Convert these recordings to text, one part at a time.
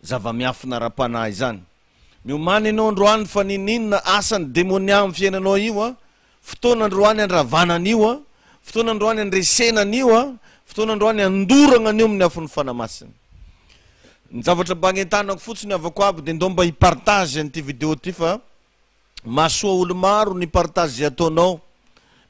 zava-miafina ara-panahy izany. Miomàna ianao androany fa n'inon'inona asan'ny demonia amin'ny fiainanao io an, fotoana androany andravana an'io an, fotoana androany andresena an'io an, fotoana androany andorana an'io amin'ny afon'ny Fanahy Masina. Ny zavatra mba agnentanako fotsiny havako aby dia ndao mba hi-partage an'ity video ity fa Mahasoa olo maro ny partage izay ataonao.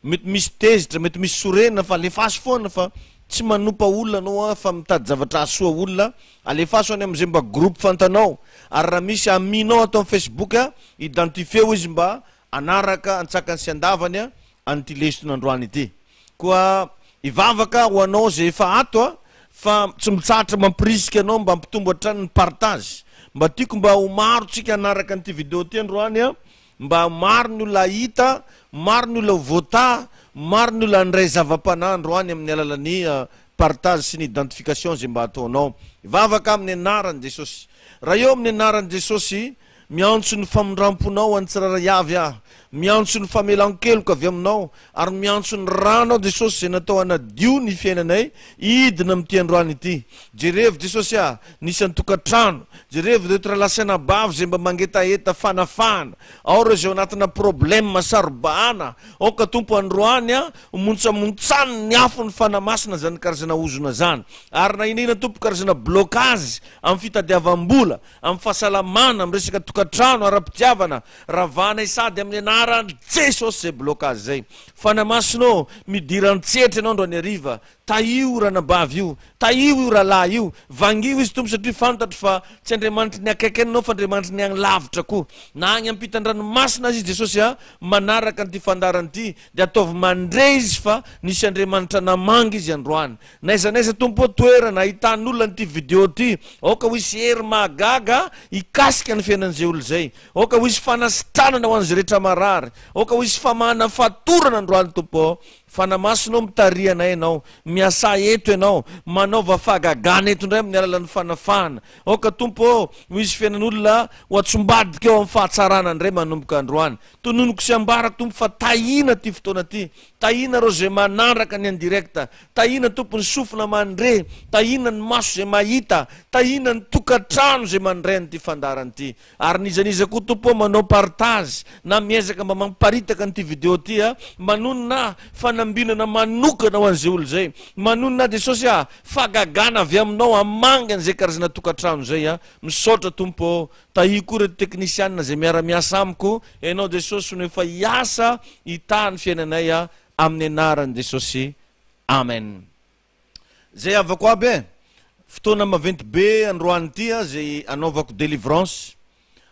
Mety misy tezitra, mety misy sorena fa alefaso foana fa tsy manopa olona anao an fa mitady zavatra hahasoa olona, alefaso any amin'izay mba groupe fantanao ary raha misy ami-nao ato amin'ny facebook an, identifieo izy mba hanaraka antsakany sy andavany an an'ity lesona androany ity. Koa hivavaka ho anao izay efa ato a, fa tsy mitsahatra mampirisika anao mba hampitombo hatrany ny partage. Mba tiako mba ho maro tsika hanaraka an'ity video ity androany a, mba maro ny olona hahita, maro ny olona ho voataha, maro ny olona handray zava-panahy androany amin'ny alalan'ny partage sy ny identification izay mba ataonao. Hivavaka amin'ny anaran'i Jesosy. Ray ô amin'ny anaran'i Jesosy, Miantso ny famindramponao an'ny tsirairay avy aho. Miantso ny famelan-keloka avy aminao ary miantso ny ranao Jesosy izay natao hanadio ny fiainanay hidina amin'ity androany ity. Jerevo Jesosy ah, ny isan-tokantrano. Jerevo ireto rahalahy sy anabavy izay mba mangetaheta fanafahana. Ao ireo izay ao anatina problème saro-bahana. Aoka Tompo androany ah, ho montsamontsanin'ny afon'ny Fanahy Masina izany karazana ozona izany. Ary na inona Tompo karazana blocage amin'ny fitadiavam-bola, amin'ny fahasalamana, amin'ny resaka tokantrano, ara-pitiavana, ravanay sady amin'ny anaran'i Jesosy izay blocage izay. Fanahy Masina ô, midira an-tsehatra Ianao androany hariva, tahio io ranabavy io, tahio io rahalahy io, vangio izy Tompo satria fantatro fa tsy Andriamanitry ny akaiky any Ianao fa Andriamanitry ny any lavitra koa. Na agny ampitan-dranomasina aza izy Jesosy a, manaraka an'ity fandaharana ity dia ataovy mandre izy fa nisy Andriamanitra namangy izy androany. N'aiza n'aiza Tompo ô toerana ahitan'olona an'ity video ity, aoka ho hisy hery mahagaga hikasika ny fiainan'izay olona izay. Aoka ho hisy fanasitranana ho an'izay rehetra marary. Aoka ho hisy famahana fatorana androany Tompo ô. Fanahy Masina ô mitariha anay Ianao, miasà eto Ianao, manaova fahagagana eto indray amin'ny alalan'ny fanafahana. Aoka Tompo ô ho hisy fiainan'olona ho atsombadika eo amin'ny fahatsarana indray manomboka androany. Tononiko sy ambarako Tompo fa tahiana ity fotoana ity. Tahiana ireo izay manaraka ny en direct. Tahiana Tompo ny sofina mandre, tahiana ny maso izay mahita, tahiana ny tokantrano izay mandray an'ity fandaharana ity. Ary n'iza n'iza koa Tompo ô manao partage na miezaka mba mampiparitaka an'ity video ity a, manonona ahy fanambinana manokana ho an'izay olona izay. Manonona ahy Jesosy a, fahagagana avy aminao hamangy an'izay karazana tokantrano izay a. Misaotra Tompo ô. Tahio koa ireto teknisianina izay miara-miasa amiko, Ianao Jesosy no efa hiasa hitaha ny fiainanay a, amin'ny anaran'i Jesosy Amen. Zay havako aby e! Fotoana maventy be androany ity a zay anaovako délivrance,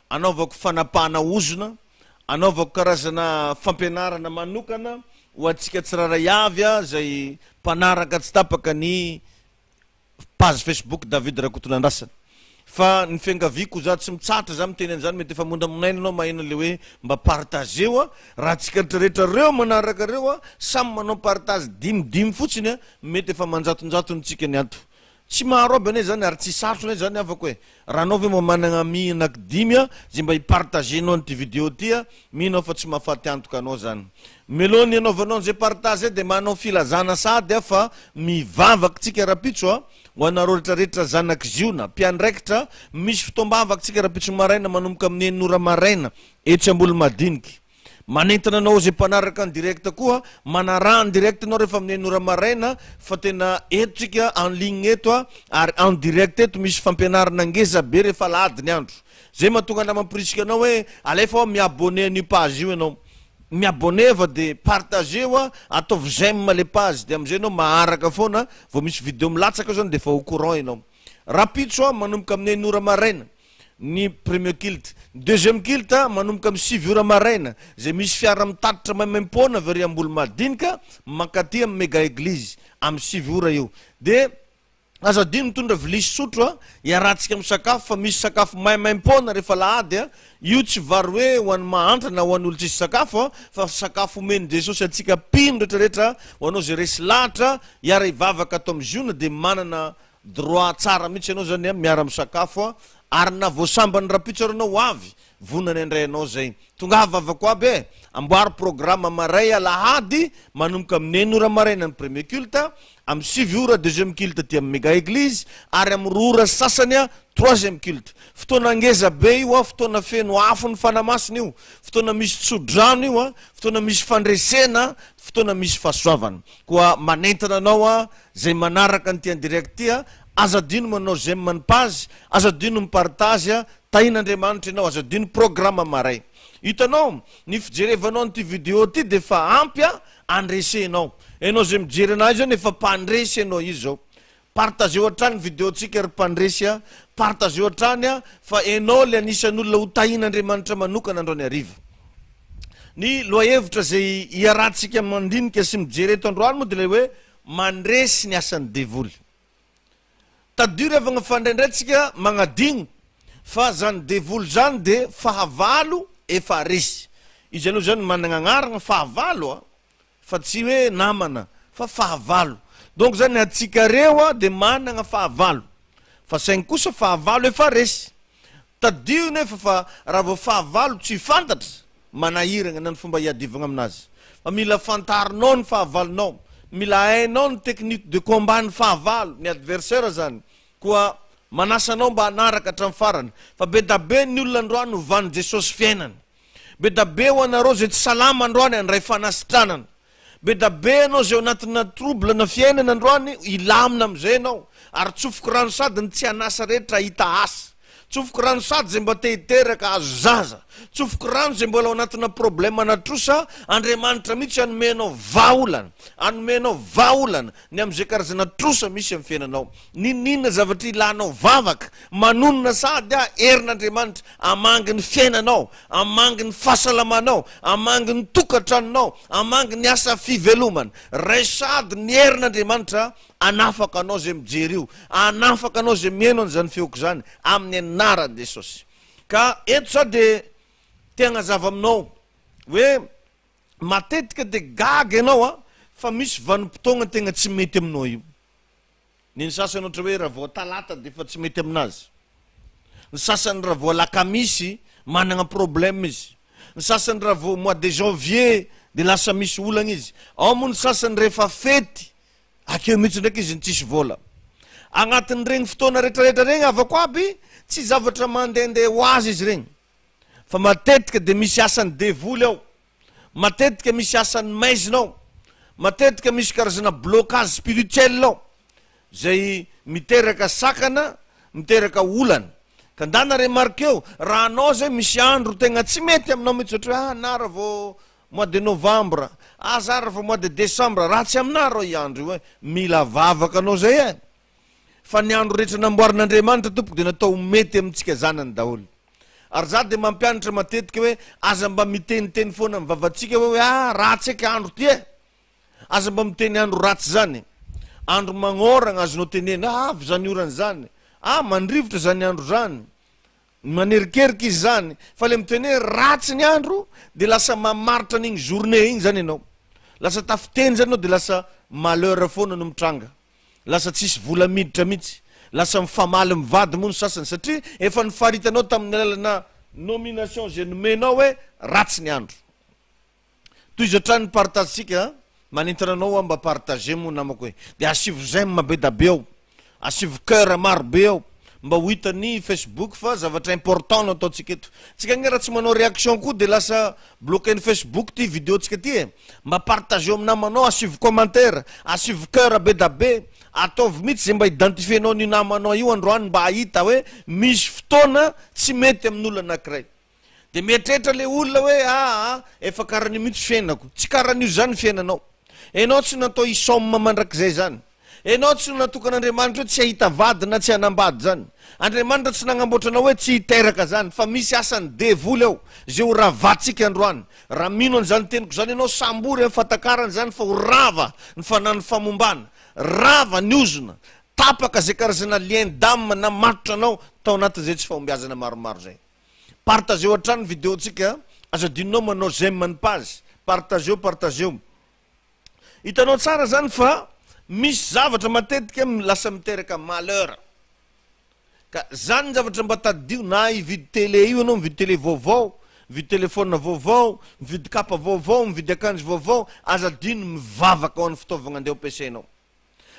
anaovako fanapahana ozona, anaovako karazana fampianarana manokana ho antsika tsirairay avy a zay mpanaraka tsy tapaka ny page Facebook David Rakotonandrasana. Fa ny fiangaviako za tsy mitsahatra za miteny an'izany mety efa mondamonaina anao maheno an'le hoe mba partageo a, raha tsika retraretra reo manaraka reo a samy manao partage dimy dimy fotsiny a mety efa amanjatonjatony tsika ny ato. Tsy maro aby anie zany ary tsy sarotra anie zany havako e. Raha anao ve mba managna ami anaky dimy a zay mba hi-partager-nao an'ity video ty a, mino aho fa tsy mahafaty antoka anao zany. Mialoha ny hanaovanao an'izay partage zay dia manao filazana sahady aho fa mivavaka tsika rapitso a, ho anareo retraretra zanak'i Ziona, mpiandraikitra, misy fotoam-bavaka tsika rapitso maraina manomboka amin'ny enina ora maraina etsy Ambolomadinika. Manentana anao izay mpanaraka en direct koa, manaraha en direct ianao rehefa amin'ny enina ora maraina fa tena eto tsika en ligne eto a, ary en direct eto misy fampianarana ngeza be rehefa alahady ny andro. Zay mahatonga anah mamporisika anao hoe alefa hoa mi-abonner an'io page io ianao. Mi-abonner va de partager hoa, ataovy j'aime le page de amizay ianao maharaka foana, vao misy video milatsaka eo zany de efa au courant ianao. Rahampitso a, manomboka amin'ny enina ora maraina. ny premier culte. Ny deuxième culte manomboka amin'ny 9 ora maraina, izay misy fiara mitatitra maimaimpoana avy ary Ambolomadinika mankaty amin'ny mega eglise amin'ny 9 ora io. Dia aza adino mitondra vilia sy sotro a, iarahantsika misakafo fa misy sakafo maimaimpoana rehefa alahady a, io tsy vary hoe ho an'ny mahantra na ho an'ny olo tsisy sakafo a, fa sakafo omen'i Jesosy antsika mpino retraretra, ho anao izay resy lahatra hiara-hivavaka ato amin'ny Ziona dia manana Droit tsara mihitsy ianao zany a, miara misakafo a, ary na vao sambany rapitso ary ianao ho avy, Vonona ny handray anao zay. Tongava vavako aby e! Amboaro programme maray alahady manomboka amin'ny enina ora maraina ny premier culte, amin'ny sivy ora deuxième culte aty amin'ny Mega Eglise ary amin'ny roa ora sy sasany troisième culte. Fotoana ngeza be io a, fotoana feno afon'ny Fanahy Masina io, fotoana misy tso-drano io a, fotoana misy fandresena, fotoana misy fahasoavana. Koa manentana anao a, zay manaraka an'ity en direct ity a, aza adino manao j'aime ny page, aza adino mi-partage a, Tahin'Andriamanitra ianao, aza adino programme maray. Hitanao, ny fijerevanao an'ity video ity dia efa ampy a andresenao. Ianao izay mijery anah izao efa mpandresy ianao izao. Partageo hatrany ny video-tsika ry mpandresy a, partageo hatrany a, fa ianao ilay anisan'olona ho tahin'Andriamanitra manokana androany hariva. Ny lohahevitra izay iarahantsika mandinika sy mijery eto androany moa dia ilay hoe mandresy ny asan'ny devoly. Tadidio ry havagna fa indraindray tsika magnadigno fa zany devoly zany de fahavalo efa resy. Izy aloha zany managna agnaragna fahavalo a, fa tsy hoe namana fa fahavalo. Donc zany atsika reo a de managna fahavalo fa saingy kosa fahavalo efa resy. Tadidio nefa fa raha vao fahavalo tsy fantatra, manahiragna na ny fomba hiadivagna aminazy. Fa mila fantarinao ny fahavalonao, mila hainao ny technique de combat ny fahavalo, ny adversaire zany. Koa manasa anao mba hanaraka hatramin'ny farany. Fa be da be ny olona androany hovan'i Jesosy fiainana. Be da be ho anareo izay tsy salama androany handray fanasitranana. Be da be ianao izay ao anatina trouble na fiainana androany, hilamina amin'izay ianao. Ary tsofiko rano sady ny tsy an'asa rehetra hahita asa. Tsofiko rano sady izay mba te hiteraka hahazo zaza. Tsofiko rano izay mbola ao anatina problème na trosa, Andriamanitra mihitsy hanome anao vahaolana. Hanome anao vahaolana ny amin'izay karazana trosa misy amin'ny fiainanao. N'inon'inona zavatra ilanao vavaka, manonona sady aho herin'Andriamanitra hamangy ny fiainanao, hamangy ny fahasalamanao, hamangy ny tokantranonao, hamangy ny asa fivelomana. Raiso sady ny herin'Andriamanitra hanafaka anao izay mijery io, hanafaka anao izay mihaino an'izany feoko izany, amin'ny anaran'i Jesosy. Ka eto za dia te hagnazava aminao hoe matetika dia gaga ianao a, fa misy vanim-potoagna tegna tsy mety aminao io. Ny ny sasany ohatra hoe raha vao talata dia efa tsy mety aminazy. Ny sasany raha vao alakamisy managna problème izy. Ny sasany raha vao mois de janvier dia lasa misy olagna izy. Ao moa ny sasany rehefa fety akeo mihitsy ndraiky izy no tsisy vôla. Agnatin'iregny fotoana retraretra regny havako aby tsy zavatra mandehandeha ho azy izy regny fa matetika dia misy asan'ny devoly ao. Matetika misy asan'ny maizina ao, matetika misy karazana blocage spirituel ao, izay miteraka sakana, miteraka olana. Ka ndana remarqueo, raha anao zay misy andro tegna tsy mety aminao mihitsy, ohatra hoe ah na raha vao mois de novembre, ah za raha vao mois de décembre, ratsy aminah rô i andro io e, mila vavaka anao zay e. Fa ny andro rehetra namboarin'Andriamanitra tompoko dia natao ho mety amintsika zanany daholo. Ary za dia mampianatra matetika hoe aza mba miteniteny foana amin'ny vavantsika hoe hoe ah ratsy eky andro ty e! Aza mba miteny andro ratsy zany. Andro magnôragna azonao tenena, ah avy zany orana zany, ah mandrivotra zany andro zany, manerikerika izy zany. Fa le miteny hoe ratsy ny andro dia lasa mamaritra an'igny journée igny zany ianao. Lasa tafiteny zany ianao dia lasa malheur foana no mitranga. Lasa tsisy vola miditra mihitsy. Lasa mifamaly mivady moa ny sasany satria efa nifaritanao tamin'ny alalana nomination izay nomenao hoe ratsy ny andro. Tohizo hatrany ny partage-tsika a! Manentana anao aho mba partager moa namako e! Dia asivo j'aime be da be ao, asivo coeur maro be ao mba ho hitan'ny Facebook fa zavatra important no ataontsika eto. Tsika ange raha tsy manao réaction koa dia lasa bloquer-n'ny Facebook ty vidéo-tsika ty e! Mba partageo amin'ny namanao, asivo commentaire, asivo coeur be da be, ataovy mihitsy izay mba identifier-nao an'io namanao io androany mba hahita hoe misy fotoana tsy mety amin'olona anankiray. Dia mieritreritra ilay olona hoe aa efa karan'io mihitsy fiainako. Tsy karan'io izany ny fiainanao. Ianao tsy natao hisaoma mandrakizay izany. Ianao tsy natokan'Andriamanitra hoe tsy hahita vady na tsy hanambady zany. Andriamanitra tsy nagnamboatra anao hoe tsy hiteraka zany fa misy asan'ny devoly ao izay ho ravantsika androany. Raha mino an'izany teniko izany ianao sambory amin'ny fahatakarana izany fa ho rava ny fanan'ny famombana, rava ny ozona, tapaka izay karazana lien d'âme namatotra anao tao anatin'izay tsy fahombiazana maromaro izay. Partageo hatrany ny vidéo-ntsika, aza adinonao manao j'aime ny page, partageo, partageo. Hitanao tsara zany fa misy zavatra matetika lasa miteraka malheur. Ka zany ny zavatra mba tadidio na hividy télé io ianao, mividy télé vaovao, mividy téléphone vaovao, mividy kapa vaovao, mividy akanjo vaovao, aza adino mivavaka ho an'ny fitaovagna andeha ho ampiasainao.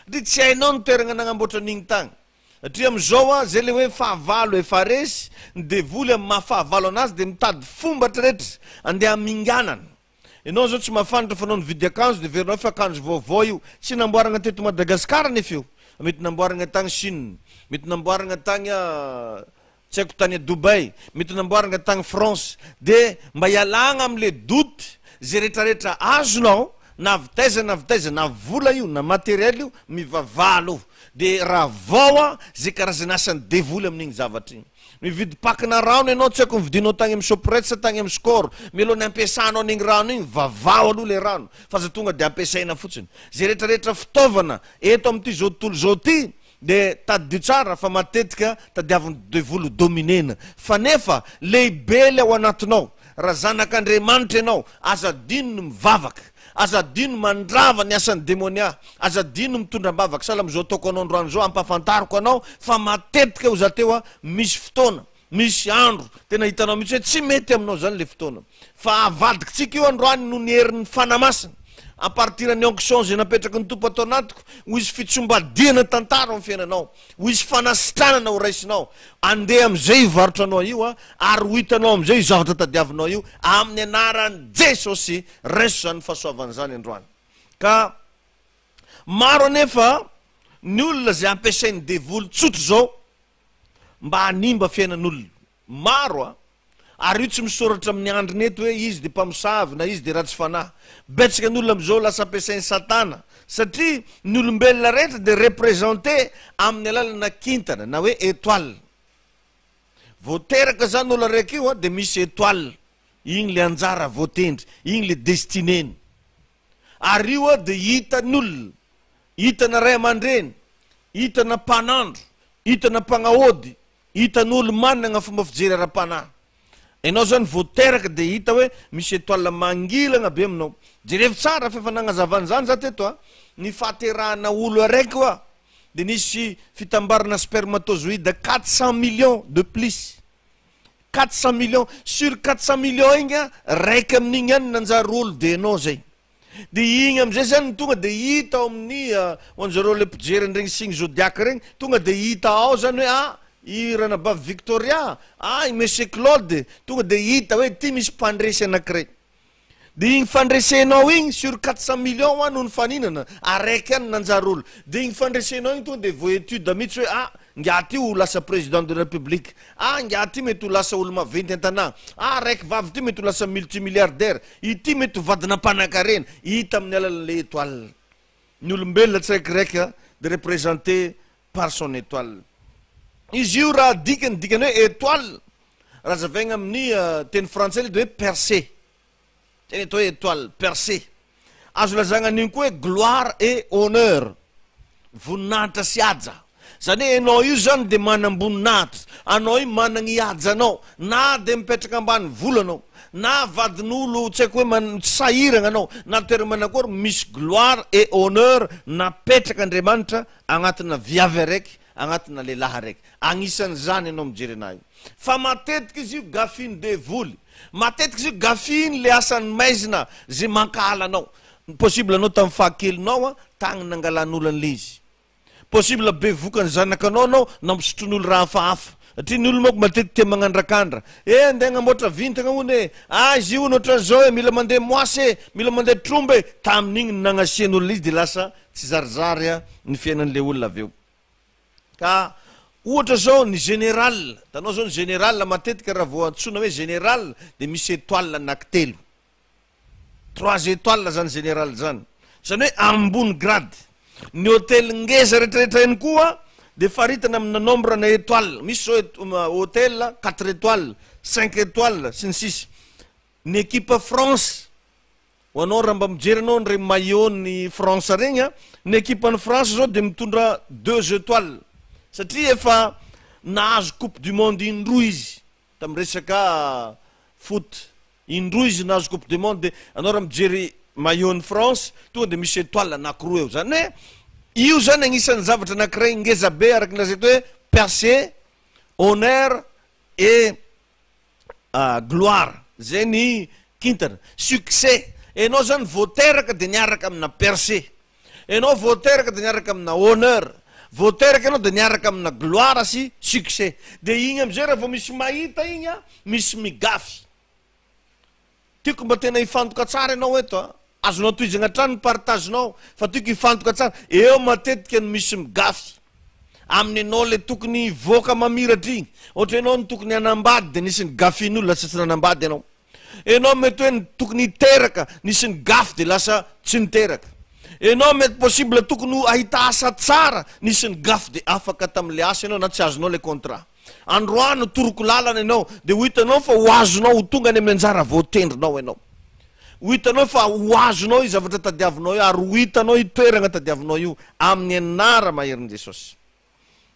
Satria tsy hainao ny toeragna nagnamboatra an'igny tagny. Satria amizao a, zay le hoe fahavalo efa resy, ny devoly amin'ny maha fahavalo anazy dia mitady fomba retraretra andeha haminganana. Enao zao tsy mahafantatra fa anao nividy akanjo de heverinao fa akanjo vaovao io. Tsy namboaragna teto Madagascar anefa io. Mety namboaragna tagny Chine, mety namboaragna tagny tsy haiko tany Dubai, mety namboaragna tagny France. De mba hialagna amle doute ze retraretra azonao na avy taiza na avy taiza na vola io na materiel io, mivavaha aloha. De ravao ze karazana asan'ny devoly amin'igny zavatra igny. Mividy pack-na rano ianao, tsy haiko nividianao tagny amin'ny Shoprite sa tagny amin'ny Score. Mialoha ny ampiasanao an'igny rano igny, vavaho aloha le rano fa aza tonga de ampiasaina fotsiny. Ze retraretra fitaovana eto amin'ity zao tontolo zao ty de tadidio tsara fa matetika tadiavin'ny devoly ho dominer-na. Fa nefa lehibe le ao anatinao. Raha zanak'Andriamanitra ianao, aza adino ny mivavaka. Aza adino mandrava ny asan'ny demonia. Aza adino mitondra am-bavaka. Sahala amin'izao ataoko anao androany izao, ampahafantariko anao fa matetika ho za teo misy fotoana, misy andro, tena hitanao mihitsy hoe tsy mety aminao izany ilay fotoana. Fa avadikitsika io androany noho ny herin'ny Fanahy Masina. À partir ny onction izay napetraky ny Tompo ato anatiko, ho hisy fitsombadihana tantara ao amin'ny fiainanao. Ho hisy fanasitranana ho raisinao. Andeha amin'izay io varotra anao io ary ho hitanao amin'izay io zavatra tadiavinao io amin'ny anaran'i Jesosy. Raiso izany fahasoavana izany androany. Ka maro anefa ny olona izay ampiasain'ny devoly tsotra izao mba hanimba fiainan'olona. Maro a! Ary io tsy misoratra amin'ny andriny eto hoe izy dia mpamosavy na izy dia ratsy fanahy. Betsaka ny olona amin'izao lasa ampiasain'i Satana satria ny olombelona rehetra dia representer amin'ny alalana kintana na hoe etoile. Vao teraka zany olo araiky io dia misy etoile, igny le anjara voatendry, igny le destineny. Ary io dia hitan'ny olona, hitana ray aman-dreny, hitana mpanandro, hitana mpagnaody, Hitan'olo managna fomba fijery ara-panahy. Enao zany vao teraka dia hita hoe misy etoile mangilagna be aminao. Jerevo tsara fa efa nagnazava an'izany za teto a. Ny fahaterahana olo araiky hoa dia nisy fitambarana spermatozoïde 400 millions de plus. 400 millions, sur 400 millions igny a, raiky amin'igny ihany nanjary olo dia enao zay. Dia igny amizay zany no tonga dia hita ao amin'ny ho an'zareo le mpijery an'iregny signe zodiac regny, tonga dia hita ao zany hoe ah i ranabavy Victoria, ah i monsieur Claude, tonga dia hita hoe ty misy mpandresy anakiray. Dia igny fandresenao igny sur 400 millions hoa no nifaninana, araiky ihany nanjary olo. Dia igny fandresenao igny tonga dia voa-etude mihitsy hoe ah ngiahy ty ho lasa président de la république, ah ngiahy ty mety ho lasa olo maventy an-tanà, ah raiky vavy ty mety ho lasa multimilliardaire, Ity mety ho vadina mpanankarena, hita amin'ny alalan'ilay étoile. Ny olombelona tsiraikiraika dia représenté par son étoile. Izy io raha adika ny dikany hoe étoile, raha azavaigna amin'ny teny frantsay ilay dia hoe percée. Zay ny atao hoe étoile, percée. Azo lazagna an'igny koa hoe gloire et honneur, voninahitra sy haja. Zany hoe enao io zany de manam-boninahitra, anao io managna i hajanao, na de mipetraka ambany vola anao, na vadin'olo tsy haiko hoe man- sahiragna anao, na toerana manakory, misy gloire et honneur napetrak'Andriamanitra agnatina viavy araiky, agnatina lehilahy araiky. Agnisan'izany enao mijery anahy io. Fa matetika izy io gafin'ny devoly, matetika izy io gafiny le asan'ny maizina ze mankahala anao. Possible anao tamin'ny fahakelinao an, tagny nangalan'olo an'le izy. Possible bevoka ny zanakanao anao nampisotroin'olo raha hafahafa. Satria ny olo manko matetika tia magnandrakandra. Eh andeha agnamboatra vintagna hono e! Ah izy io hono otran'izao e, mila mandeha moasy e, mila mandeha tromba e! Tamin'igny no nagnasian'olona izy de lasa tsy zarizary ny fiainan'le olona avy eo. Ka ohatra zao ny général, hitanao zao ny général matetika raha vao antsoina hoe général de misy étoile anaky telo. Trois étoiles zany général zany. Zany hoe ambony grade. Ny hôtel ngeza retraretra ihany koa de faritana amina nombre na étoile. Misy zao hôtel quatre étoiles, cinq étoiles sy ny sisa. Ny équipe France, ho anao raha mba mijery anao an'ireny maillot ny France regny a, ny équipe ny France zao de mitondra deux étoiles satria efa nahazo coupe du monde indroa izy tamin'ny resaka foot. Indroa izy nahazo coupe du monde de anao raha mijery maillot ny France tonga de misy étoile anakiroa eo. Zany hoe io zany agnisan'ny zavatra anakiray ngeza be araka ny lazaiko hoe percé. Honneur et gloire, zay ny kintana. Succès, enao zany vao teraka de niaraka amina percée, enao vao teraka de niaraka amina honneur, vao teraka enao de niaraka amina gloire sy succès. De igny amizay raha vao misy mahita igny a, misy migafy. Tiako mba tena hifantoka tsara ianao eto a! Azonao tohizana hatrany ny partage-nao fa tiako hifantoka tsara. Eo matetika no misy migafy amin'ny ianao le tokony hivoaka mamiratra igny. Ohatra ianao no tokony hanambady de nisy nigafian'olo lasa tsy nanambady ianao. Ianao mety hoe tokony hiteraka nisy nigafy de lasa tsy niteraka. Ianao mety possible tokony ho ahita asa tsara nisy nigafy de afaka tamle asa ianao na tsy azonao le contrat. Androany ho toroko lalana ianao, dia ho hitanao fa ho azonao ho tonga any amin'ny anjara voatendrinao ianao. Ho hitanao fa ho azonao io zavatra tadiavinao io, ary ho hitanao io toerana tadiavinao io, amin'ny anara-maherin'i Jesosy.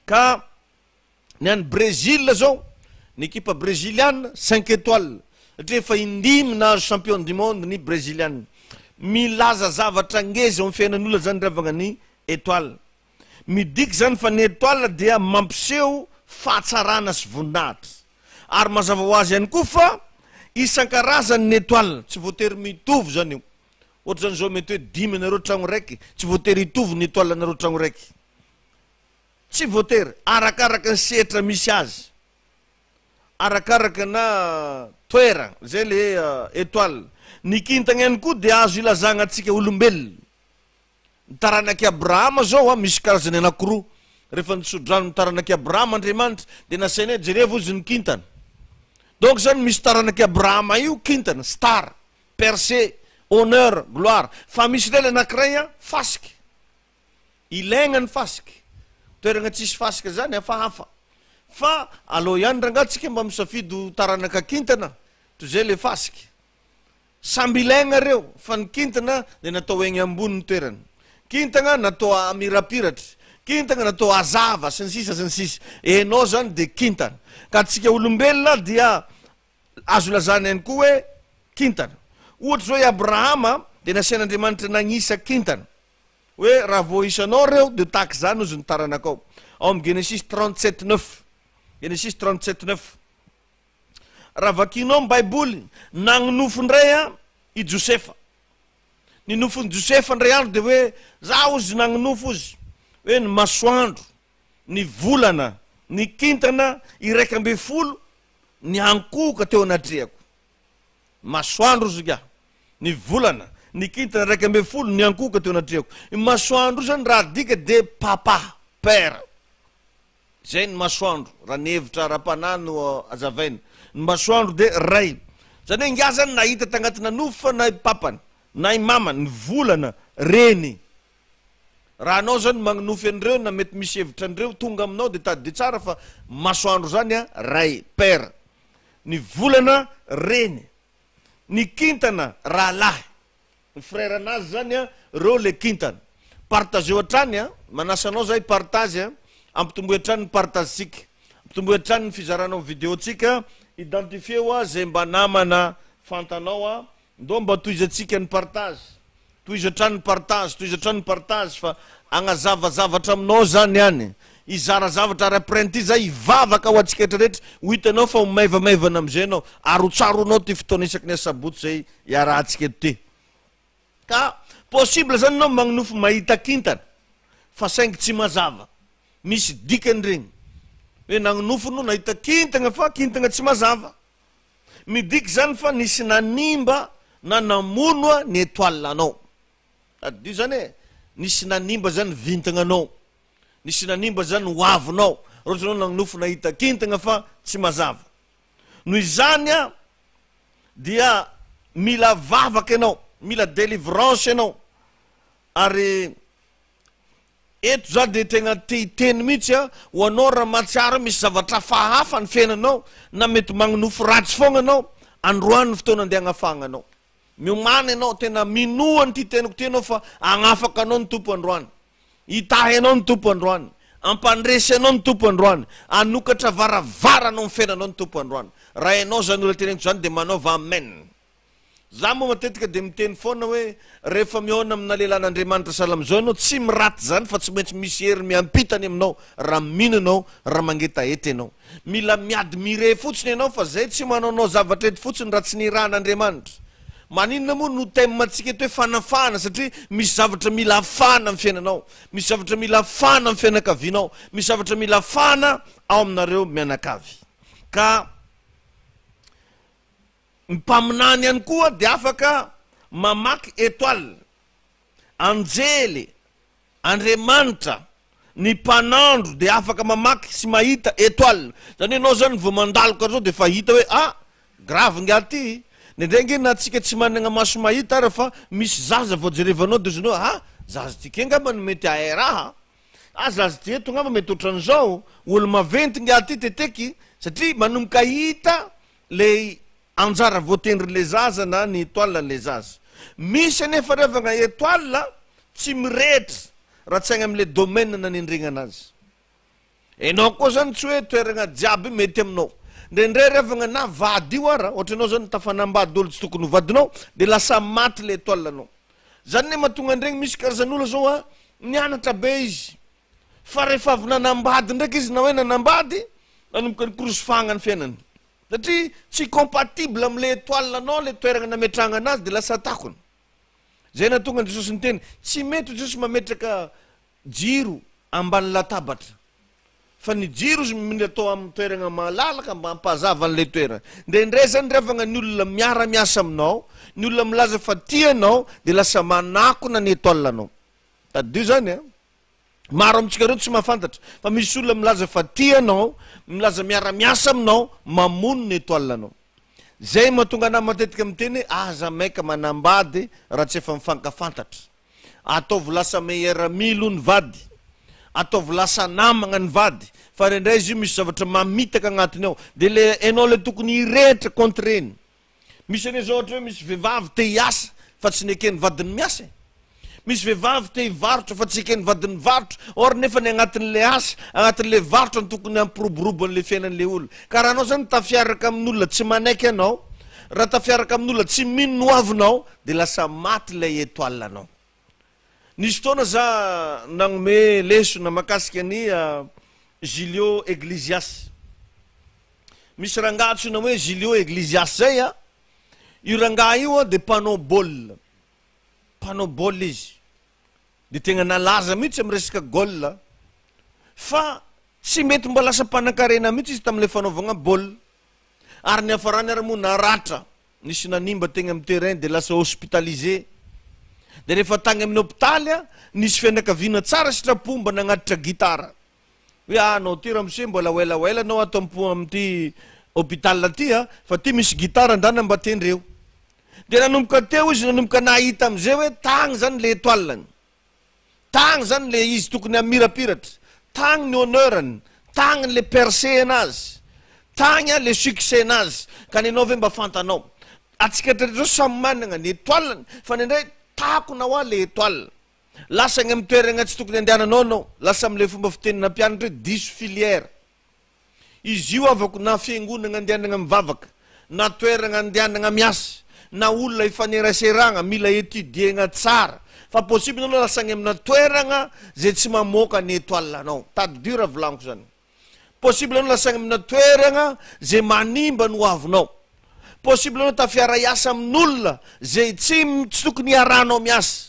Ka ny an'i Brésil zao, ny ekipa breziliana, cinq étoiles, satria efa indimy nahazo champion du monde ny breziliana. Milaza zavatra ngeza eo amin'ny fiainan'olona zany ry havagna ny étoile. Midika izany fa ny étoile dia mampiseho fahatsarana sy voninahitra. Ary mazava ho azy ihany koa fa isan-karazany ny étoile, tsy voatery mitovy izany io. Ohatra izany izao mety hoe dimy ianareo tragno raiky, tsy voatery hitovy ny étoile anareo tragno raiky. Tsy voatery, arakaraka ny sehatra misy azy. Arakaraka na toerana, izay le étoile. Ny kintana ihany koa dia azo ilazagna antsika olombelona. Ny taranak'i Abrahama izao an, misy karazany anankiroa. Rehefa nitsodrano ny taranak'i Abrahama Andriamanitra, dia nasainy hoe jerevo hozy ny kintana. Donc izany misy taranak'i Abrahama io kintana, star, percée, honneur, gloire. Fa misy indray ilay anankiray an, fasika. Ilaigna ny fasika. Toerana tsisy fasika izany hafahafa. Fa aleo ihany rangaha tsika mba misafidy ho taranaka kintana toy izay ilay fasika. Samby ilaigna reo fa ny kintana dia natao egny ambony ny toerany. Kintagna natao hamirapiratra, kintagna natao hazava sy ny sisa sy ny sisa. Enao zany dia kintana. Ka antsika olombelona dia azo lazana ihany koa hoe kintana. Ohatra zao i Abrahama dia nasian'Andriamanitra nagnisa kintana. Hoe raha voaisanao reo dia tahaka izany ozy ny taranakao. Ao amin'ny Genesisy 37 neuf. Genesisy 37 neuf. Raha vakianao ny Baiboly, nagnonofy indray an i Josefa. Ny nofin'i Josefa indray andro dia hoe, za ozy nagnonofy ozy, hoe ny masoandro, ny volana, ny kintana 11 niankohoka teo anatrehako. Masoandro ozy ingahy, ny volana, ny kintana 11 niankohoka teo anatrehako. Io masoandro io zany raha adika dia papa, père. Izay ny masoandro, raha ny hevitra ara-panahy no azavaina. Ny masoandro dia ray. Izany hoe ingahy izany nahita tagnatina nofy fa na i papany, na i mamany, ny volana, reny. Raha anao izany magnonofy an'ireo na mety misy hevitra an'ireo tonga aminao dia tadidio tsara fa masoandro izany an, ray, père. Ny volana, reny. Ny kintana, rahalahy. Ny frère anazy zany a, reo le kintana. Partageo hatrany a, manasa anao za hi-partage a, ampitomboy hatrany ny partage-tsika, ampitomboy hatrany ny fizaranao ny video-tsika, identifier-o a zay mba namana fantanao a, ndao mba tohizantsika ny partage, tohizo hatrany ny partage, tohizo hatrany ny partage fa agnazava zavatra aminao zany any, hizara zavatra ary après an'ity za hivavaka ho antsika rehetra rehetra, ho hitanao fa ho maivamaivana amizay enao ary ho tsaroanao ty fotoana isaky ny asabotsy zay iarahantsika eto ty. Ka possible zany enao magnonofy mahita kintana fa saingy tsy mazava. Misy dikany regny. Hoe nagnonofy no nahita kintagna fa kintagna tsy mazava. Midika zany fa nisy nanimba na namono ny etoile anao. Tadidio zany e, nisy nanimba zany vintagna anao. Nisy nanimba zany ho avinao. Raha ohatra enao nagnonofy nahita kintagna fa tsy mazava. Noho izany an, dia mila vavaka ianao, mila délivrance ianao, ary eto za dia tegna te hiteny mihitsy an, ho anao raha mahatsiaro hoe misy zavatra hafahafa ny fiainanao, na mety magnonofy ratsy foagna anao, androany ny fotoana andeha agnafahagna anao. Miomàna ianao, tena minoa an'ity teniko ity ianao fa hagnafaka anao ny Tompo androany. Hitahy anao ny Tompo androany. Hampandresy anao ny Tompo androany. Hanokatra varavarana ao amin'ny fiainanao ny Tompo androany. Raha ianao izany olona teneniko izany dia manaova Amen. Za moa matetika dia miteny foana hoe rehefa mihaona amina lehilahin'Andriamanitra sahala amin'izao ianao, tsy miraty izany fa tsy maintsy misy hery miampita any aminao raha mino ianao, raha mangetaheta ianao. Mila mi-admirer fotsiny ianao fa zay tsy manaonao zavatra eto fotsiny raha tsy nirahan'Andriamanitra. Maninona moa no thème antsika eto hoe fanafahana satria misy zavatra mila afahana amin'ny fiainanao, misy zavatra mila afahana amin'ny fianakavianao, misy zavatra mila afahana ao aminareo mianakavy. Ka. Ny mpaminany ihany koa dia afaka mamaky étoile, anjely, Andriamanitra, ny mpanandro dia afaka mamaky sy mahita étoile. Izany hoe ianao izany vao mandalo karaha izao dia efa hita hoe ah! grave ingahy ity. Indraindray ange na antsika tsy manana maso mahita ara fa misy zaza vao jerevanao dia ozinao ah! zaza ity kay angamba no mety hahay raha, ah zaza ity eto angamba mety ohatran'izao, olo maventy ingahy ity teteky satria manomboka hita Le anjara voatendrin'le zaza na ny etoile an'le zaza. Misy anefa ry havagna etoile tsy mirehitra raha tsy agny am'le domaine nanendregnana azy. Enao koa zany tsy hoe toeragna jiaby mety aminao. Ndraindray ry havagna na vady io ara, ohatra enao zany tafanambady olo tsy tokony ho vadinao de lasa maty le etoile anao. Zany ne mahatonga an'iregny misy karazan'olo zao a, nianatra be izy Fa rehefa avy nanambady ndraiky izy na hoe nanambady, nanomboka nikorosofagna ny fiainany. Satria tsy compatible amle etoile anao le toeragna nametrahagna anazy de lasa takona. Zay nahatonga an'i Jesosy niteny, tsy mety hoy Jesosy mametraka jiro ambany latabatra. Fa ny jiro izy mila atao amin'ny toeragna malalaka mba hampazava an'le toerana. Ndraindray zany ry havagna ny olona miara miasa aminao, ny olona milaza fa tia anao de lasa manakona ny etoile anao. Tadidio zany an! Maro amintsika ireo tsy mahafantatra fa misy olona milaza fa tia anao, milaza miara-miasa aminao, mamono ny étoile anao. Zay mahatonga anah matetika miteny hoe aza maika manambady raha tsy efa mifankafantatra. Ataovy lasa meilleur ami aloha ny vady, ataovy lasa namagna ny vady fa indraindray izy io misy zavatra mamitaka agnatiny ao de le enao le tokony hirehitra contre eny. Misy anie zao ohatra hoe misy vehivavy te hiasa fa tsy neken'ny vadiny miasa e. Misy vehivavy te hivarotra fa tsy eken'ny vadiny mivarotra, or nefa ny agnatin'le asa, agnatin'le varotra no tokony hampiroborobo an'le fiainan'le olona. Ka raha anao zany tafiaraka amin'olona tsy manaiky anao, raha tafiaraka amin'olona tsy mino ny hoavinao de lasa maty ilay étoile anao. Nisy fotoana za nagnome lesona makasika an'i Julio Eglisias. Misy rangahy antsoina hoe Julio Eglisias zay a, io rangahy io a de mpanao baolina, mpanao baolina izy, de tegna nalaza mihitsy amy resaka goal fa tsy mety mba lasa mpanankarena mihitsy izy tamle fanaovagna baolina, ary niafarany ary moa naratra, nisy nanimba tegny amy terrain de lasa hospitalisé, de rehefa tagny amin'ny hopitaly a, nisy fianakaviana tsara sitrapo mba nagnatitra gitara. Hoe ah anao ty ramose mbola ho ela ho ela anao ato ampo amin'ity hôpital ty a, fa ty misy gitara ndana mba tendreo. Dia nanomboka teo izy nanomboka nahita amizay hoe tagny zany le étoile-ny, tagny zany le izy tokony hamirapiratra, tagny ny honneur-ny, tagny le percée-nazy, tagny a le succès-nazy. Ka nenao ve mba fantanao? Atsika rehetra zao samy managna ny étoile-ny fa nendray takona hoa le étoile. Lasa any amin'ny toerana tsy tokony andehananao ianao, lasa amin'ilay fomba fiteny nampianatra hoe diso filière. Izy io havako na fiangonana andehanana mivavaka, na toerana andehanana miasa, na olona ifaneraseragna, mila étudier-na tsara fa possible ianao lasa any amina toerana izay tsy mamoaka ny étoile anao. Tadidio raha volaniko izany. Possible anao lasa any amina toerana zay manimba ny hoavinao. Possible anao tafiara hiasa amin'olona zay tsy tsy tokony hiarahanao miasa.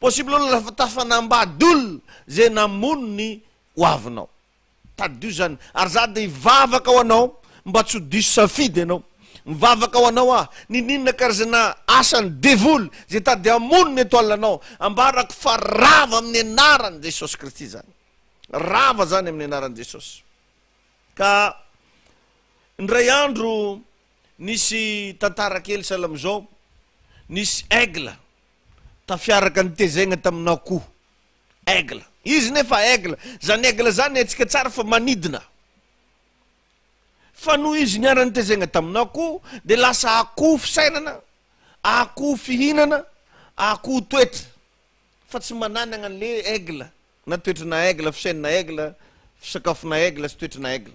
Possible anao lafa tafanambady olona zay namono ny hoavinao. Tadidio zany. Ary za dia hivavaka ho anao mba tsy ho diso safidy ianao. Mivavaka ho anao aho. Ninoninona karazana asan'ny devoly zay tady hamono ny étoile anao. Ambarako fa rava amin'ny anaran'i Jesosy Kristy zany. Rava zany amin'ny anaran'i Jesosy. Ka indray andro nisy tantara kely sahala amin'izao, nisy aigle tafiaraka nitezaigna tamin'akoho. Aigle. Izy nefa aigle. Zany aigle zany haintsika tsara fa manidina. Fa noho izy niara-nitezaigna tamin'akoho dia lasa akoho fisainana, akoho fihinana, akoho toetra. Fa tsy mananagna an'le aigle. Na toetrana aigle, fisainana aigle, fisakafona aigle sy toetrana aigle.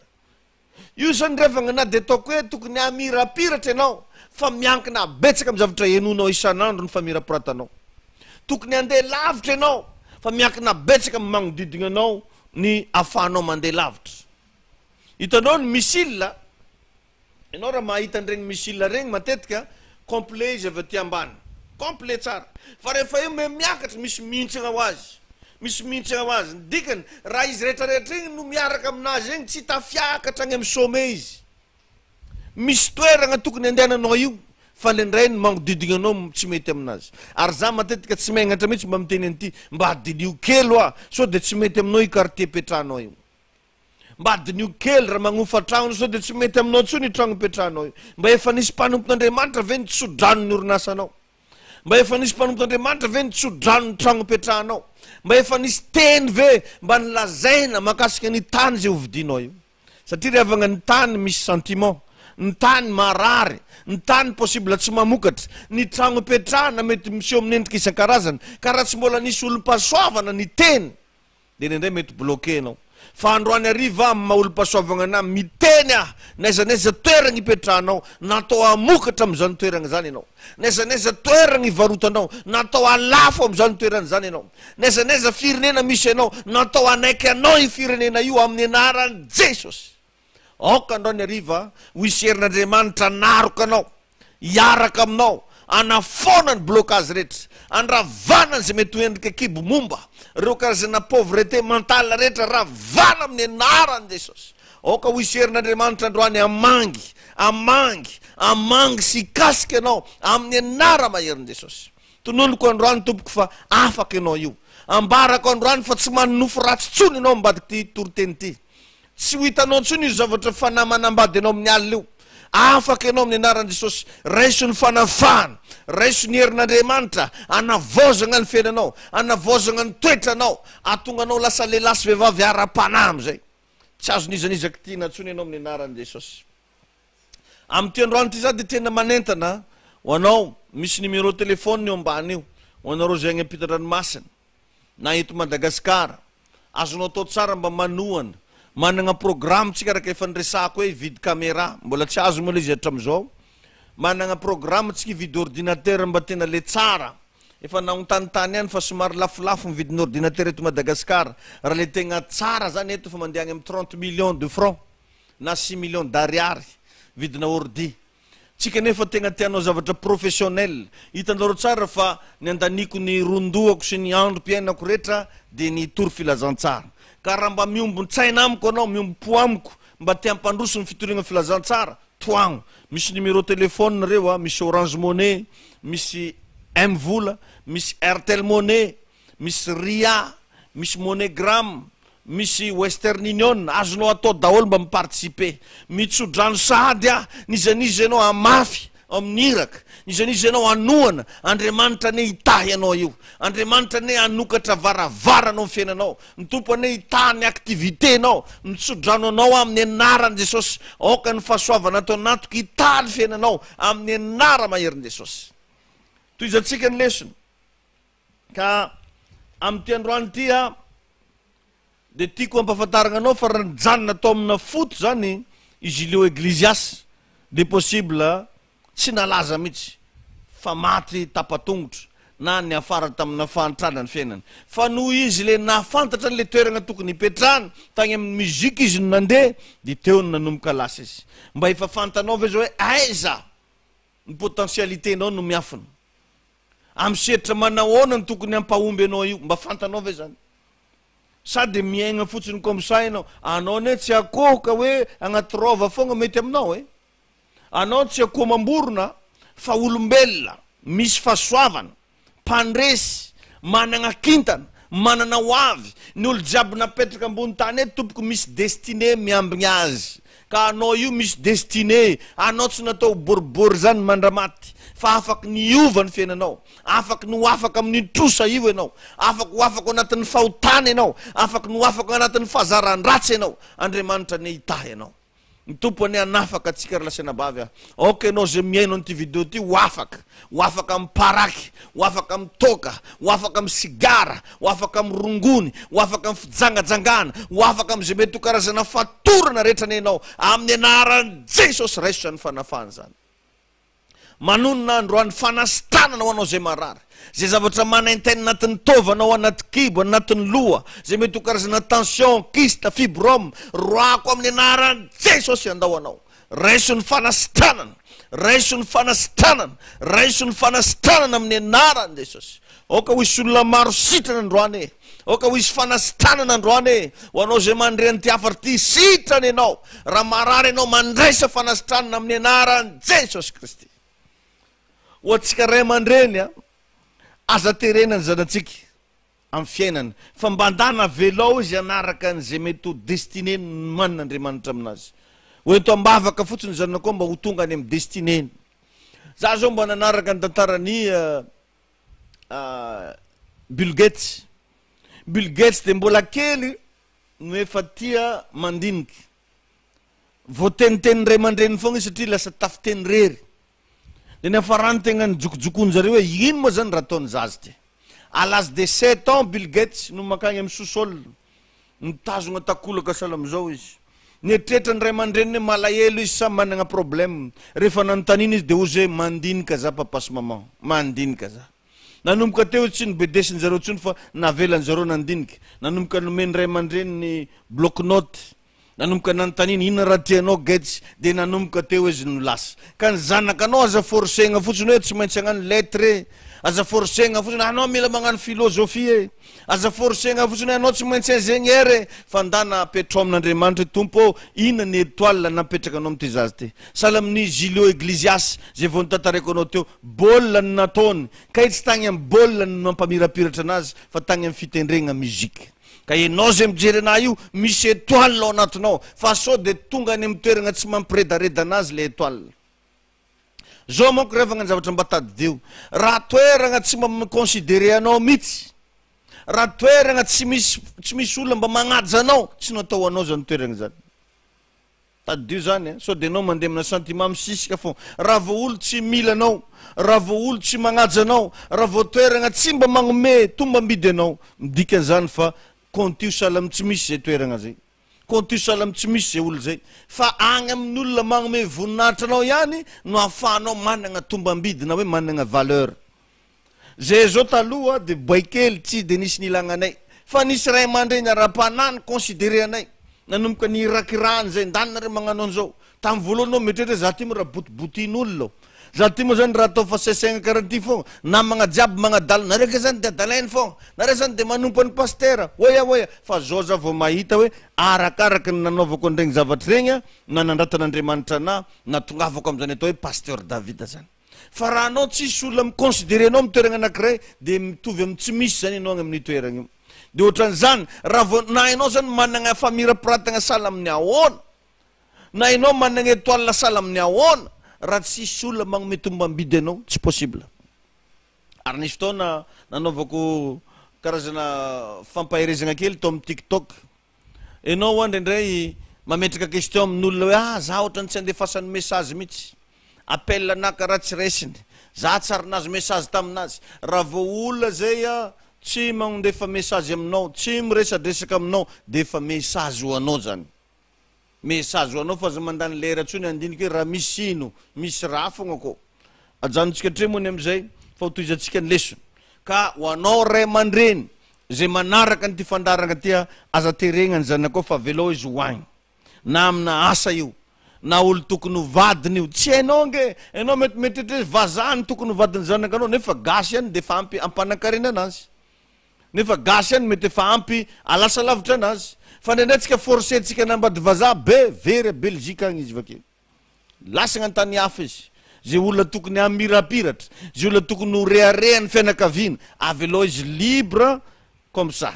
Io zany revagna na dia ataoko hoe tokony hamirapiratra ianao, fa miankina betsaka amin'ny zavatra henoinao isan'andro ny famirapiratanao. Tokony handeha lavitra ianao fa miankina betsaka amin'ny magnodidina anao ny afahanao mandeha lavitra. Hitanao ny missile, ianao raha mahita an'ireny missile ireny matetika complet izy avy aty ambany, complet tsara. Fa rehefa eo miha miakatra misy mihintsana ho azy, misy mihintsana ho azy. Ny dikany, raha izy rehetrarehetra igny no miaraka aminazy igny tsy tafiakatra agny amin'ny sommet izy. Misy toeragna tokony andehananao io fa ndraindray ny magnodidigna anao tsy mety aminazy. Ary za matetika tsy megnatra mihitsy mba miteny an'ity, mba diniho kely hoa sao de tsy mety aminao io quartier ipetrahanao io. Mba diniho kely raha magnofa tragno sao de tsy mety aminao intsony io tragno ipetrahanao io. Mba efa nisy mpanompon'Andriamanitra ve nitso-drano ny orinasanao? Mba efa nisy mpanompon'Andriamanitra ve nitso-drano ny tragno ipetrahanao? Mba efa nisy teny ve mba nolazaina mahakasika ny tany izay hovidinao io? Satria ry havagna ny tany misy sentiment, ny tany marary, ny tany possible tsy mamokatra, ny tragno ipetrahana mety miseho amin'ny endrika isan-karazany, ka raha tsy mbola nisy olom-pahasoavana niteny dia indraindray mety bloqué enao. Fa androany hariva amin'ny maha olom-pahasoavagna anah miteny aho n'aiza n'aiza toeragna ipetrahanao, natao hamokatra amin'izany toeragna izany ianao. N'aiza n'aiza toeragna ivarotanao, natao halafo amin'izany toerana izany ianao. N'aiza n'aiza firenena misy anao, natao hanaiky anao io firenena io amin'ny anaran'i Jesosy. Aoka androany hariva ho hisy herin'Andriamanitra hanaroka anao, hiaraka aminao, hanafoana ny blocage rehetra, handravana an'izay mety ho endrika kibo momba ireo karazana pauvreté mentale rehetra, ravana amin'ny anaran'i Jesosy. Aoka ho hisy herin'Andriamanitra androany hamangy, hamangy, hamangy sy hikasika anao amin'ny anara-maherin'i Jesosy. Tononiko androany tompoko fa afaka ianao io. Ambarako androany fa tsy manonofy ratsy intsony ianao ambadik'ity toriteny ity. Tsy ho hitanao intsony io zavatra fanahy manambady anao amin'ny alina io. Afaka ianao amin'ny anaran'i Jesosy. Raiso ny fanafahana. Raiso ny herin'Andriamanitra hanavaozana ny fiainanao, hanavaozana ny toetranao, hahatonga anao lasa lehilahy sy vehivavy ara-panahy amin'izay. Tsy azon'iza n'iza kitihina intsony ianao amin'ny anaran'i Jesosy. Amin'ity androany ity za dia tena manentana ho anao, misy numéro téléphone eo ambany io, ho anareo izay any ampitan-dranomasina na eto Madagasikara, azonao atao tsara mba manohana, managna programme tsika araka efa niresahako hoe hividy caméra, mbola tsy azo moa le izy hatramizao, managna programme tsika hividy ordinateur mba tena le tsara, efa naontanintany ihany fa somary lafolafo ny vidin'ny ordinateur eto Madagasikara, raha le tegna tsara zany eto efa mandeha agny amin'ny 30 millions de francs. na six millions d'ariary vidina ordi. Tsika nefa tegna te hanao zavatra professionnel. Hitanareo tsara fa ny andaniako ny ron-dohako sy ny androm-piainako rehetra dia ny hitory filazantsara. Ka raha mba miombon-tsaina amiko anao, miombom-po amiko, mba te hampandroso ny fitoriagna filazantsara, tohagno. Misy numéro téléphone reo a, misy Orange Money, misy M-vola, misy Airtel Money, misy Ria, misy MoneyGram, misy Western Union, azonao atao daholo mba mi-participer. Mitso-drano sahady aho, n'iza n'iza ianao hamafy amin'ny iraka, n'iza n'iza ianao hanohana, Andriamanitra anie hitahy anao io, Andriamanitra anie hanokatra varavarana ao amin'ny fiainanao, ny Tompo anie hitahy ny activité-nao, mitso-drano anao aho amin'ny anaran'i Jesosy, aoka ny fahasoavana ato anatiko hitahy ny fiainanao amin'ny anara-maherin'i Jesosy. Tohizantsika ny lesona. Ka amin'ity androany ity aho dia tiako hampahafantarina anao fa raha nijanona tao amina foot zany i Julio Iglesias dia possible tsy nalaza mihitsy fa maty tapa-tongotra na niafara tamina fahantrana ny fiainany. Fa noho izy le nahafantatra an'le toerana tokony hipetrahany, tany amin'ny musique izy no nandeha dia teo no nanomboka lasa izy. Mba efa fantanao ve zao hoe aiza ny potentialité-nao no miafina? Amin'ny sehatra manahoana no tokony hampahomby anao io? Mba fantanao ve zany? Sa dia miaigna fotsiny comme ça ianao? Anao anie tsy akoho ka hoe agnaty rova foagna mety aminao e! Anao tsy akoho amam-borona fa olombelona misy fahasoavana, mpandresy, managna kintana, manana ho avy, ny olo jiaby napetraka ambony tany eto tompoko misy destinée miambigny azy, Ka anao io misy destinée, anao tsy natao ho boribory zany mandramaty fa afaky ny hiova ny fiainanao, afaky ny ho afaka amin'io trosa io ianao, afaky ho afaka ao anatin'ny fahotana ianao, afaky ny ho afaka ao anatin'ny fahazaran-dratsy ianao, Andriamanitra anie hitahy anao. Ny Tompo anie hanafaka antsika ry lahy sy anabavy a. Aoka ianao izay mihaino an'ity video ity ho afaka, ho afaka amin'ny paraky, ho afaka amin'ny toaka, ho afaka amin'ny sigara, ho afaka amin'ny rongony, ho afaka amin'ny fijangajangana, ho afaka amin'izay mety ho karazana fatorana rehetra anie ianao, amin'ny anaran'i Jesosy raiso izany fanafahana izany. Manonona androany fanasitranana ho anao izay marary. Izay zavatra manaintaina anatin'ny taovanao, anaty kibo, anatin'ny loha, izay mety ho karazana tension, kyste, fibrome, roahako amin'ny anaran'i Jesosy handao anao. Raiso ny fanasitranana, raiso ny fanasitranana, raiso ny fanasitranana amin'ny anaran'i Jesosy. Aoka ho hisy olona maro sitrana androany e. Aoka ho hisy fanasitranana androany e. Ho anao izay mandre an'ity hafatra ity, sitrana ianao. Raha marary ianao, mandraisa fanasitranana amin'ny anaran'i Jesosy Kristy. Ho antsika ray aman-dreny a, aza terena ny zanatsika amin'ny fiainana, fa mba ndana avelao izy hanaraka an'izay mety ho destinée nomanin'Andriamanitra aminazy. Ho ento am-bavaka fotsiny ny zanakao mba ho tonga any amin'ny destinée-ny. Za zao mba nanaraka ny tantaran'i Bill Gates. Bill Gates dia mbola kely no efa tia mandinika. Voatenitenin'ny ray aman-dreniny foagna izy satria lasa tafiteny rery. Dia niafarany tegna nijokojokoan-jareo hoe ino moa zany raha ataon'ny zaza ty. À l'âge de sept ans Bill Gates no mankagny amin'ny sous-sol, mitazogna takolaka sahala amizao izy. Nieritreritra ny ray aman-dreniny hoe malahelo izy sa managna problème. Rehefa nanontaniana izy dia hozy hoe mandinika za papa sy maman, mandinika za. Nanomboka teo izy tsy nobedesin-jareo intsony fa navelan-jareo nandinika. Nanomboka nomen'ny ray aman-dreniny bloc-notes. Nanomboka nanontaniana, inona raha tianao Gates? Dia nanomboka teo izy no lasa. Ka ny zanakanao aza forcegna fotsiny hoe tsy maintsy hagnano lettre e! Aza forcegna fotsiny hoe anao mila magnano philosophie e! Aza forcegna fotsiny hoe anao tsy maintsy ingénieur e! Fa ndana apetrao amin'Andriamanitra hoe Tompo ô, inona ny étoile napetraka anao amin'ity zaza ity? Sahala amin'i Julio Iglesias izay vao notantaraiko anao teo, baolina no nataony, kay tsy tagny amin'ny baolina no nampamirapiratra anazy fa tagny amin'ny fitendregna musique. Ka enao zay mijery anah io misy etoile ao anatinao fa sao de tonga any amin'ny toeragna tsy mampiredareda anazy le etoile. Zao manko revagna ny zavatra mba tadidio, raha toeragna tsy mba mi-considerer anao mitsy, raha toeragna tsy misy tsy misy olona mba magnaja anao, tsy natao ho anao zany toeragna zany. Tadidio zany a, sao de enao mandeha amina sentiment misisika fô, raha vao olo tsy mila anao, raha vao olo tsy magnaja anao, raha vao toeragna tsy mba magnome tombambidy anao, midika zany fa kontio sahala am tsy misy zay toeragna zay, kontio sahala am tsy misy zay olo zay, fa agny amin'ny olona magnome voninahitra anao ihany no ahafahanao managna tombambidy na hoe managna valeur. Zay zao taloha de boay kely tsy de nisy nilagna anay fa nisy ray aman-dreny ara-panahy ni-considerer anay nanomboka nihirakirahany zay ndany nareo magnano an'izao tam voalohany anao mieritreritra za ty moa raha botibotihin'olona ô za ty moa zany raha atao fa saisaigna karaha ty fogna namagna jiaby magnadala nareo ke zany de adalainy fogna nareo zany de manompo an'i pastera oia oia fa zao za vao mahita hoe arakaraky ny nanaovako an'iregny zavatra regny a nanandratan'Andriamanitra anah natongavako am'zany atao hoe pasteur David zany. Fa raha anao tsisy olona mi-considerer anao amin'ny toeragna anakiray dia mitovy amin'ny tsy misy zany ianao agny amin'io toeragna io. Dia ohatran'izany, raha vao na ianao zany managna famirapiratagna sahala amin'ny ahoana, na ianao managna étoile sahala amin'ny ahoana, raha tsisy olona magnome tombam-bidy anao, tsy possible. Ary nisy fotoana nanaovako karazana fampaherezagna kely tao amin'ny TikTok. Enao hoa indraindray mametraka question amin'olona hoe ah za ohatran'ny tsy andefasany message mihitsy, appel anah karaha tsy raisiny, za tsy ary nahazo message taminazy, raha vao olona zay ah tsy magnondefa message aminao, tsy miresadresaka aminao de efa message ho anao zany. Message ho anao fa aza mandany lera tsony handinika hoe raha misy ino, misy raha fogna kô. Ajanontsika hatreo moa ny amizay fa ho tohizantsika ny lesona. Ka ho anao ray aman-dreny izay manaraka an'ity fandaharana ity a, aza terena ny zanakao fa avelao izy ho agny. Na amina asa io, na olo tokony ho vadiny io, tsy hainao ange, ianao mety mieritreritra hoe vazaha no tokony ho vadin'ny zanakanao nefa gasy ihany dia efa ampy hampanankarena anazy. Nefa gasy ihany mety efa ampy alasa lavitra anazy. Fa indraindray tsika forcer-tsika hanambady vazaha be, very a Belgique agny izy vakeo. Lasagna an-tany hafa izy. Zay olona tokony hamirapiratra, zay olona tokony ho reharehan'ny fianakaviana, avelao izy libre comme ça.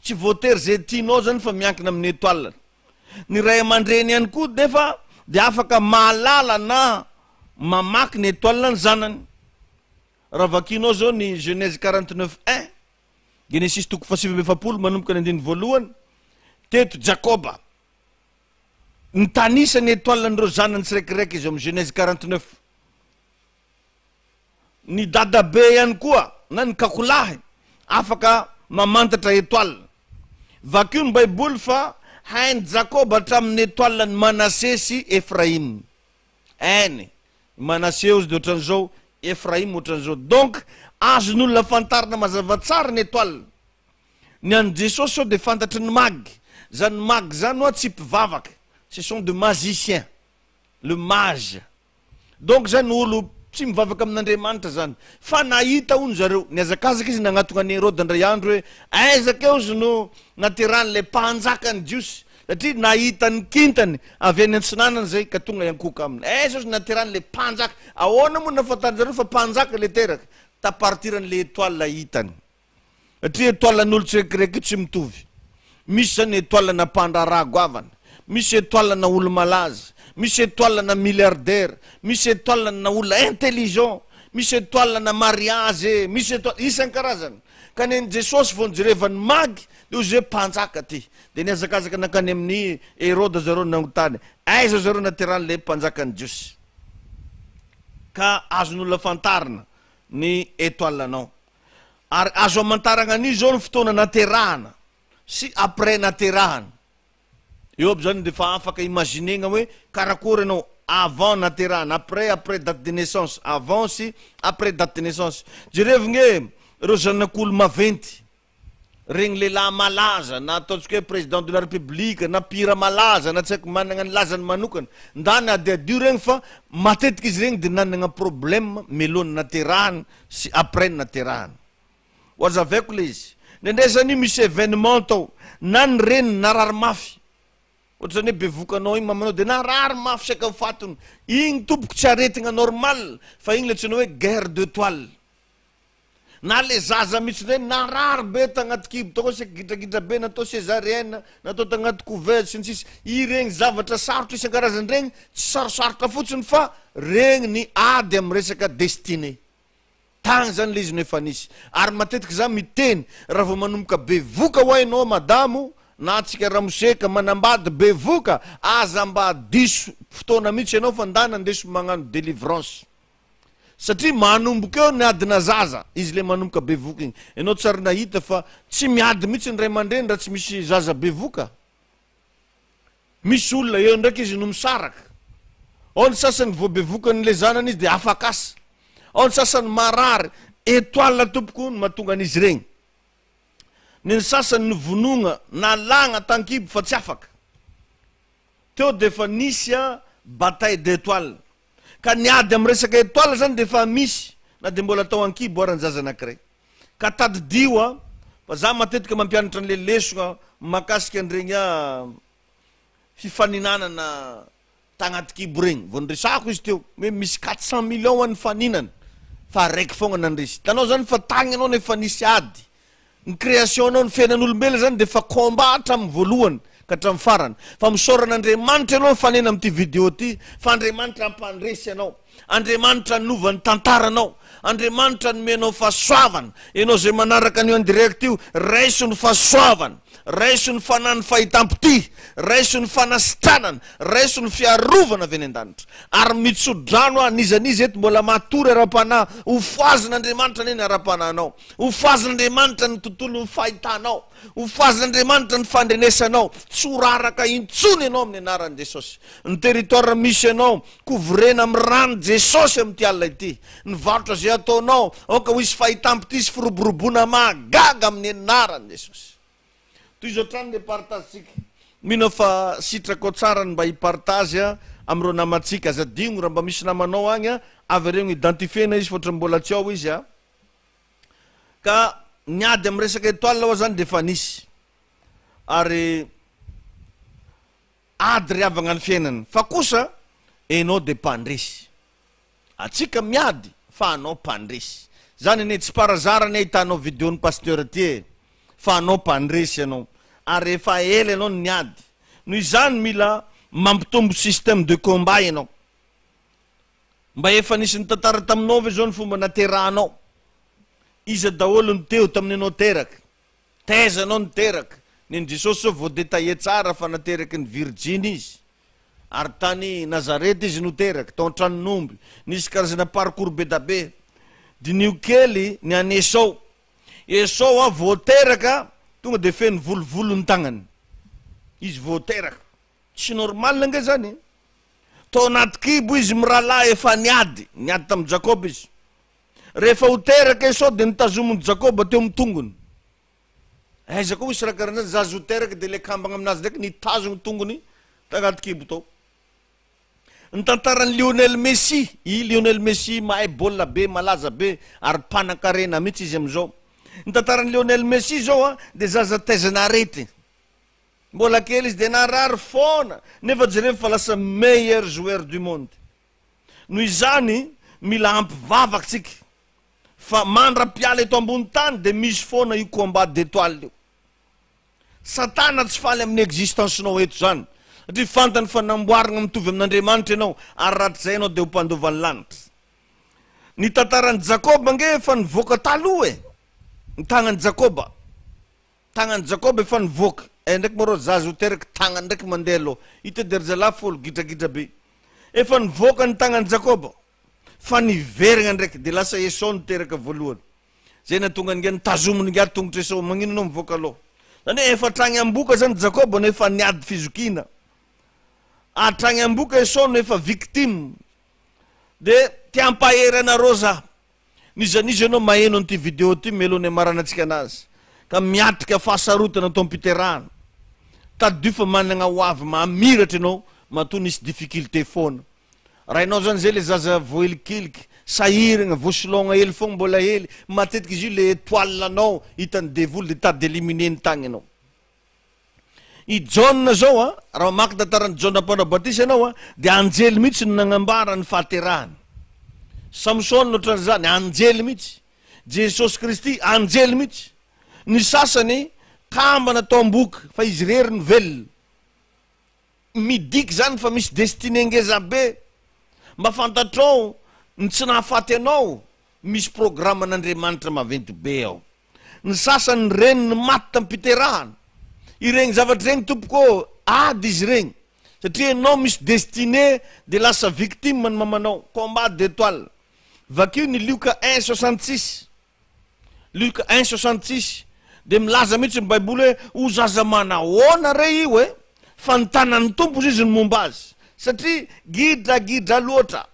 Tsy voatery zay tianao zany fa miankina amin'ny étoile. Ny ray aman-dreny ihany koa nefa dia afaka mahalala na mamaky ny étoile ny zanany. Raha vakianao zao ny Genèse 49 un, Genesisy toko faha-49 manomboka ny andininy voalohany, teto Jakoba nitanisa ny étoile-n'ireo zanany tsiraikiraiky izy ao amin'ny Genèse 49. Ny dadabe ihany koa na ny kakolahy afaka mamantatra étoile. Vakio ny Baiboly fa hain'i Jakoba hatramin'ny étoile-n'i Manase sy Efraima. Hainy. Manase ozy de ohatran'izao, Efraima ohatran'izao. Donc azon'olona fantarina mazava tsara ny étoile. Ny an'i Jesosy sao de fantatry ny magy. Zany magy zany hoa tsy mpivavaka, ce sont de magiciens, le mage. Donc zany olo tsy mivavaka amin'Andriamanitra zany. Fa nahita hono zareo, nihazakazaka izy nagnatogna an'i Heroda ndray andro hoe aiza keo izy no naterahan'ilay mpanjakan'ny Jiosy, satria nahita ny kintany avy any antsinanana zay ka tonga hiankohoka aminy. Aiza izy naterahan'ilay mpanjaka? Ahoana moa no nahafantaran-jareo fa mpanjaka ilay teraka? Ta partir an'ilay étoile hitany. Satria étoile n'olo tsiraikireky io tsy mitovy. Misy zany étoile na mpandraharaha goavana, misy étoile na olo malaza, misy étoile na milliardaire, misy étoile na olona intelligent, misy étoile na mariage e, misy étoile isan-karazany. Ka nen'i Jesosy vao nijerevan'ny magy de hozy hoe mpanjaka ty. De nihazakazaka nankany amin'i Heroda zareo nanontany, aiza zareo naterahan'ilay mpanjakan'ny Jiosy? Ka azon'olona fantarina ny étoile anao. Ary azo amantaragna an'io zao ny fotoana naterahana sy après naterahana. Eo aby zany defa afaka imaginegna hoe karakory anao avant naterahana, après, après date de naissance, avant sy après date de naissance. Jerevo nge reo zanak'olo maventy, regny lehilahy malaza na ataontsika hoe président de la république na mpihira malaza na tsy haiko managna ny lazany manokana, ndany adiadio regny fa matetika izy regny de nanagna problème mialohan'ny naterahana sy après ny naterahana. Ho azavaiko le izy. Indraindray zany io misy événement tao, na ny reniny narary mafy, ohatra zany hoe bevoka anao iny mamanao de narary mafy saika ho fatiny, igny tompoko tsy aretigna normal fa igny le antsoina hoe guerre de toile. Na le zaza mihitsy ndray narary be tagnaty kibo tao saika gidragidra be, natao césarienne, natao tagnaty couveuse sy ny sisa, iregny zavatra sarotra isan-karazany regny tsy sarosarotra fotsiny fa regny ny ady amy resaka destinée. Tagny zany le izy no efa nisy. Ary matetika za miteny raha vao manomboka bevoka hoa enao madamo na antsika ramose ka manambady bevoka aza mba diso fotoana mihitsy enao fa ndana andeso magnano delivrance. Satria manomboka eo ny adina zaza, izy le manomboka bevoka igny. Enao tsy ary nahita fa tsy miady mihitsy ny ray aman-dreny raha tsy misy zaza bevoka. Misy olona eo ndraiky izy no misaraka. Ao ny sasany vao bevokan'le zanany izy de afak'asa. Ao ny sasany marary. Etoile tompoko no mahatonga an'izy regny. Ny ny sasany novonoigna, nalagna tan-kibo fa tsy afaka. Teo de efa nisy a bataille d'étoile. Ka ny ady amin'ny resaka étoile zany de efa misy na de mbola tao an-kibo ara ny zaza anakiray. Ka tadidio a, fa za matetika mampianatra an'le lesona mahakasika an'iregny a fifaninanana tagnaty kibo regny, vao niresahako izy teo hoe misy 400 millions hoa nifaninana fa araiky fogna nandresy. Hitanao zany fa tagny anao nefa nisy ady, ny création nao, ny fiainan'olombelona zany de efa combat hatramin'ny voalohany ka hatramin'ny farany. Fa misaora an'Andriamanitra ianao mifanena amin'ity video ty fa Andriamanitra hampandresy anao. Andriamanitra hanova ny tantaranao. Andriamanitra hanome anao fahasoavana. Ianao izay manaraka an'io en direct io, raiso ny fahasoavana, raiso ny fanahin'ny fahitam-pitia, raiso ny fanasitranana, raiso ny fiarovana avy any an-danitra. Ary mitso-drano aho, n'iza n'iza eto mbola matory ara-panahy, hofohazin'Andriamanitra anie ny ara-panahinao. Hofohazin'Andriamanitra ny tontolon'ny fahitanao. Hofohazin'Andriamanitra ny fandrenesanao. Tsy ho raraka intsony ianao amin'ny anaran'i Jesosy. Ny territoire misy anao, Kovorena amin'ny ran'i Jesosy amin'ity alina ity ny varotra izay ataonao, aoka ho hisy fahitam-pitia sy firoboroboana mahagaga amin'ny anaran'i Jesosy. Tohizo hatrany le partage-tsika. Mino aho fa sitrakao tsara ny mba hi-partage amin'ireo namantsika. Aza adino raha mba misy namanao agny, avereno identifier-na izy fa ohatran'ny mbola tsy ao izy a. Ka ny ady amin'ny resaka étoile ho'a zany dia efa nisy. Ary. Ady ry havagna ny fiainana fa kosa enao de mpandresy. Atsika miady fa anao mpandresy. Zany anie tsy par hasard anie ahitanao video ny pasteur ty e! Fa anao mpandresy ianao ary efa ela ianao no niady. Noho izany mila mampitombo système de combat ianao. Mba efa nisy nitantara taminao ve zao ny fomba naterahanao? Iza daholo no teo tamin'ny ianao teraka? Taiza anao niteraka? Nen'i Jesosy zao vao detailler tsara fa nateraky ny virjiny izy. Ary tany Nazareta izy no teraka, tao an-tranon'omby. Nisy karazana parcours bedabe. Diniho kely ny an'i Esao. Esao a vao teraka tonga dia feno volovolo ny tagnany. Izy vao teraka. Tsy normal ange zany e. Tao anaty kibo izy mirahalahy efa niady, niady tamin'i Jakoba izy. Rehefa ho teraka Esao dia notazomin'i Jakoba teo amin'ny tongony. Aiza koa misy raha karaha an'izany, zaza ho teraka dia ilay kambagna aminazy ndraiky nitazogno tongony tagnaty kibo tao. Ny tantaran'i Lionel Messi, i Lionel Messi mahay baolina be, malaza be ary mpanankarena mihitsy izy amin'izao. Ny tantaran'i Lionel Messi izao dia zaza taizana aretina. Mbola kely izy dia narary foana nefa jereo fa lasa meilleur joueur du monde. Noho izany mila ampy vavaka tsika fa mandra-piala eto ambony tany dia misy foana io combat d'étoile io. Satana tsy faly amin'ny existence-nao eto izany satria fantany fa namboarina mitovy amin'Andriamanitra ianao ary rahatrizay ianao dia ho mpandova ny lanitra. Ny tantaran'i Jakoba ange efa nivoaka taloha e! Ny tagnan'i Jakoba. Tagnan'i Jakoba efa nivoaka. Eh ndraiky moa rô zaza io teraka tagnany ndraiky mandeha aloha. Ito edy ry zalahy folo gidragidra be. Efa nivoaka ny tagnan'i Jakoba fa niverigna ndraiky de lasa Esao niteraka voalohany. Zay nahatonga an'ingahy nitazominy ingahy tongotr'i Esao, magnino anao mivoaka aloha? Zany hoe efa hatragny amboka zany Jakoba no efa niady fizokiana. Hatragny amboka Esao no efa victime. De te hampahery anareo za. N'iza n'iza ianao maheno an'ity video ity mialoha ny hamaranantsika anazy ka miatrika fahasarotana taom-piterahana, tadidio fa managna ho avy mahamiratra ianao matoa nisy difficulté foana. Raha ianao zany zay le zaza voahilikiliky, sahiragna, voasilôgna hely foagna mbola hely, matetika izy io le étoile anao hitan'ny devoly de tady éliminer-ny tagny ianao. I Jaona zao a, raha mamaky tantaran'i Jaona mpanao batisa ianao a, dia anjely mihitsy no nagnambara ny fahaterahany. Samsona ohatran'izany, anjely mihitsy. Jesosy Kristy, anjely mihitsy. Ny sasany kambana tao am-bohoka fa izy irery no velona. Midika izany fa misy destinée ngeza be. Mba fantatrao ny tsy nahafaty anao, misy programan'Andriamanitra maventy be ao. Ny sasany ny reniny maty tam-piterahana. Ireny zavatra ireny tompoko ô, ady izy ireny. Satria ianao misy destinée dia lasa victime ny mamanao. Combat d'étoile. Vakio ny Lioka un 66. Lioka un 66 dia milaza mihitsy ny baiboly hoe ho zaza manahoana re io e? Fa ny tanan'ny Tompo hozy izy no momba azy. Satria gidragidra loatra.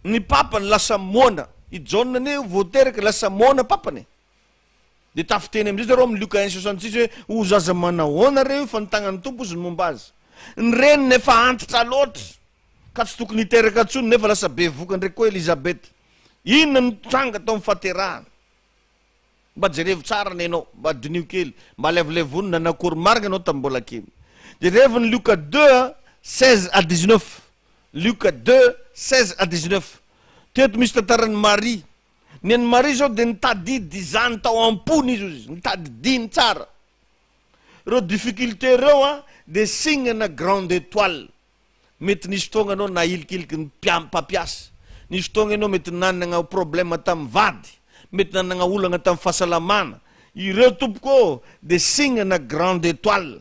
Ny papany lasa moana. I Jaona anie vao teraka lasa moana papany e. Dia tafiteny amin'izay zareo amin'ny Lioka un 66 hoe ho zaza manahoana re io fa ny tagnan'ny Tompo hozy ny momba azy. Ny reniny efa antitra loatra ka tsy tokony hiteraka intsony nefa lasa bevoka ndraiky koa Elizabeth. Inona no tranga tao amin'ny fahaterahana? Mba jerevo tsara ny anao, mba diniho kely, mba alaivolaivono nanakory marina ianao tamin'ny mbola kely. Jerevo ny Lioka deux, 16 à 19. Lioka deux, 16 à 19. Teto misy tantaran'i Maria. Ny an'i Maria izao dia nitadidy izany tao am-pony izy hozy izy, nitadidiny tsara. Ireo difficultés ireo an, dia signe na grande étoile. Mety nisy fotoagna anao nahilikiliky ny mpampiasa, nisy fotoagna ianao mety nanagna problème tamin'ny vady, mety nanagna olagna tamin'ny fahasalamana, ireo tompoko ô dia signe na grande étoile,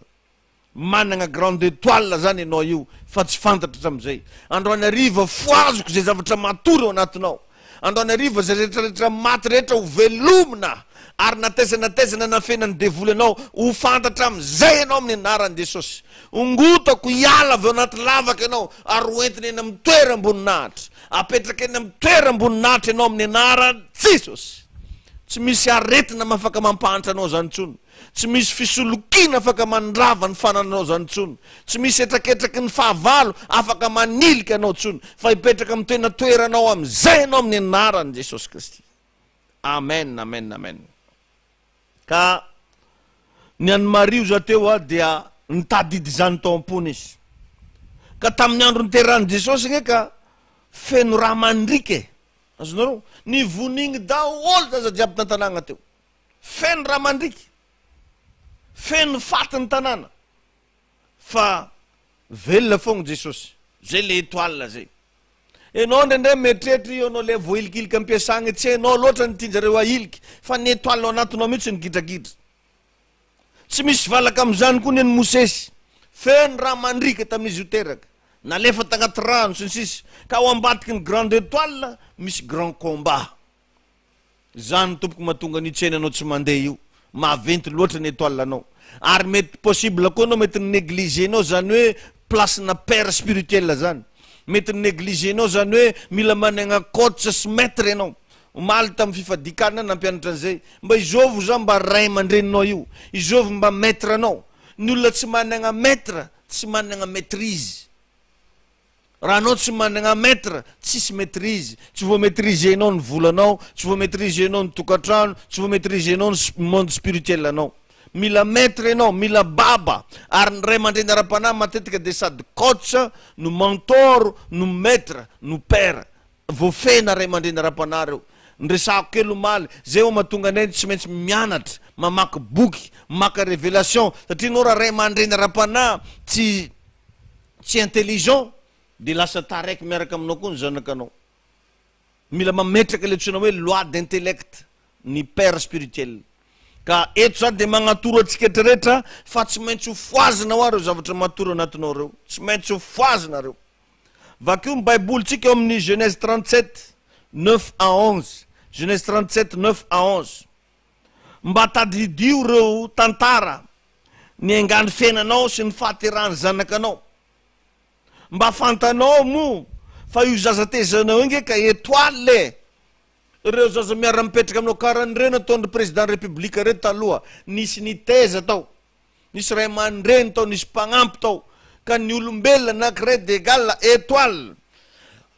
managna grande étoile zany ianao io fa tsy fantatra hatramin'izay. Androany hariva fohaziko izay zavatra matory ao anatinao. Androany hariva izay rehetra rehetra maty rehetra ho velomina ary na taiza na taiza nanafenan'ny devoly anao ho fantatra amin'izay ianao amin'ny anaran'i Jesosy. Hongotako hiala avy ao anaty lavaka ianao ary ho entina eny amin'ny toeram-boninahitra. Apetraka eny amin'ny toeram-boninahitra ianao amin'ny anaran'i Jesosy. Tsy misy aretina afaka mampahantra anao izany intsony. Tsy misy fisolokiana afaka mandrava ny fanananao izany intsony. Tsy misy hetraketraky ny fahavalo afaka manilika anao intsony, fa hipetraka amin'ny tena toeranao amin'izay ianao amin'ny anaran'i Jesosy Kristy. Amen, amen, amen. Ka ny an'i Maria oza teo a dia nitadidy izany tao am-pony izy. Ka tamin'ny andro niterahan'i Jesosy nge ka feno rà mandriaka e. Azonareo? Nivonigny daholo zaza jiaby tan-tanàgna teo. Feno rà mandriaka. Feno faty ny tanàna. Fa velona foagna Jesosy. Zay le étoile zay. Enao indraindray mieritreritra io anao le voahilikilika ampiasagna tsy hainao loatra ny tianjareo ahiliky fa ny étoile ao anatinao mihitsy no gidragidra. Tsy misy valaka amin'izany koa ny an'i Mosesy. Feno rà mandriaka tamin'izy io teraka. Nalefa tagnaty rano sy ny sisa. Ka ao ambadiky ny grande étoile misy grand combat. Zany tompoko mahatonga an'io tsena anao tsy mandeha io, maventy loatra ny étoile anao, ary mety possible koa anao mety ni-negliger-nao zany hoe place-na père spirituel zany, Mety ni-negliger-nao zany hoe mila managna coach sy maitre ianao. Omaly tamin'ny fifadikanana nampianatra an'izay. Mba izôvy za mba ray aman-dreninao io? Izôvy mba maitre anao? Ny olona tsy managna maitre tsy managna maitrise. Raha anao tsy managna maitre, tsisy maitrise, tsy voa maitriser-nao ny volanao, tsy voa maitriser-nao ny tokantrano, tsy voa maitriser-nao ny monde spirituel anao. Mila maitre ianao, mila baba, ary ny ray aman-dreny ara-panahy matetika dia sady coach no mentor no maitre no père. Voafehina ray aman-dreny ara-panahy reo. Niresahako kely omaly, zay hoa mahatonga anay tsy maintsy mianatra, mamaky boky, maka revelation, satria anao raha ray aman-dreny ara-panahy tsy tsy intelligent de lasa taraiky miaraka aminao koa ny zanakanao. Mila mametraka le antsoina hoe loi d'intellect ny père spirituel. Ka eto zany de magnatoro antsika retraretra fa tsy maintsy ho fohazina hoa reo zavatra matoro anatinao reo. Tsy maintsy ho fohazina reo. Vakio ny baibolintsika ao amin'ny Genèse 37, 9 à 11. Genèse 37, 9 à 11. Mba tadidio reo tantara niaingan'ny fiainanao sy ny fahaterahan'ny zanakanao. Mba fantanao moa fa io zaza tezainao io nge ka etoile e! Ireo zaza miara-mipetraka aminao karan'ireo nataon'ny président république ireo taloha, nisy nitaiza tao, nisy ray aman-dreny tao, nisy mpagnampy tao, ka ny olombelona anakiray dia égal etoile.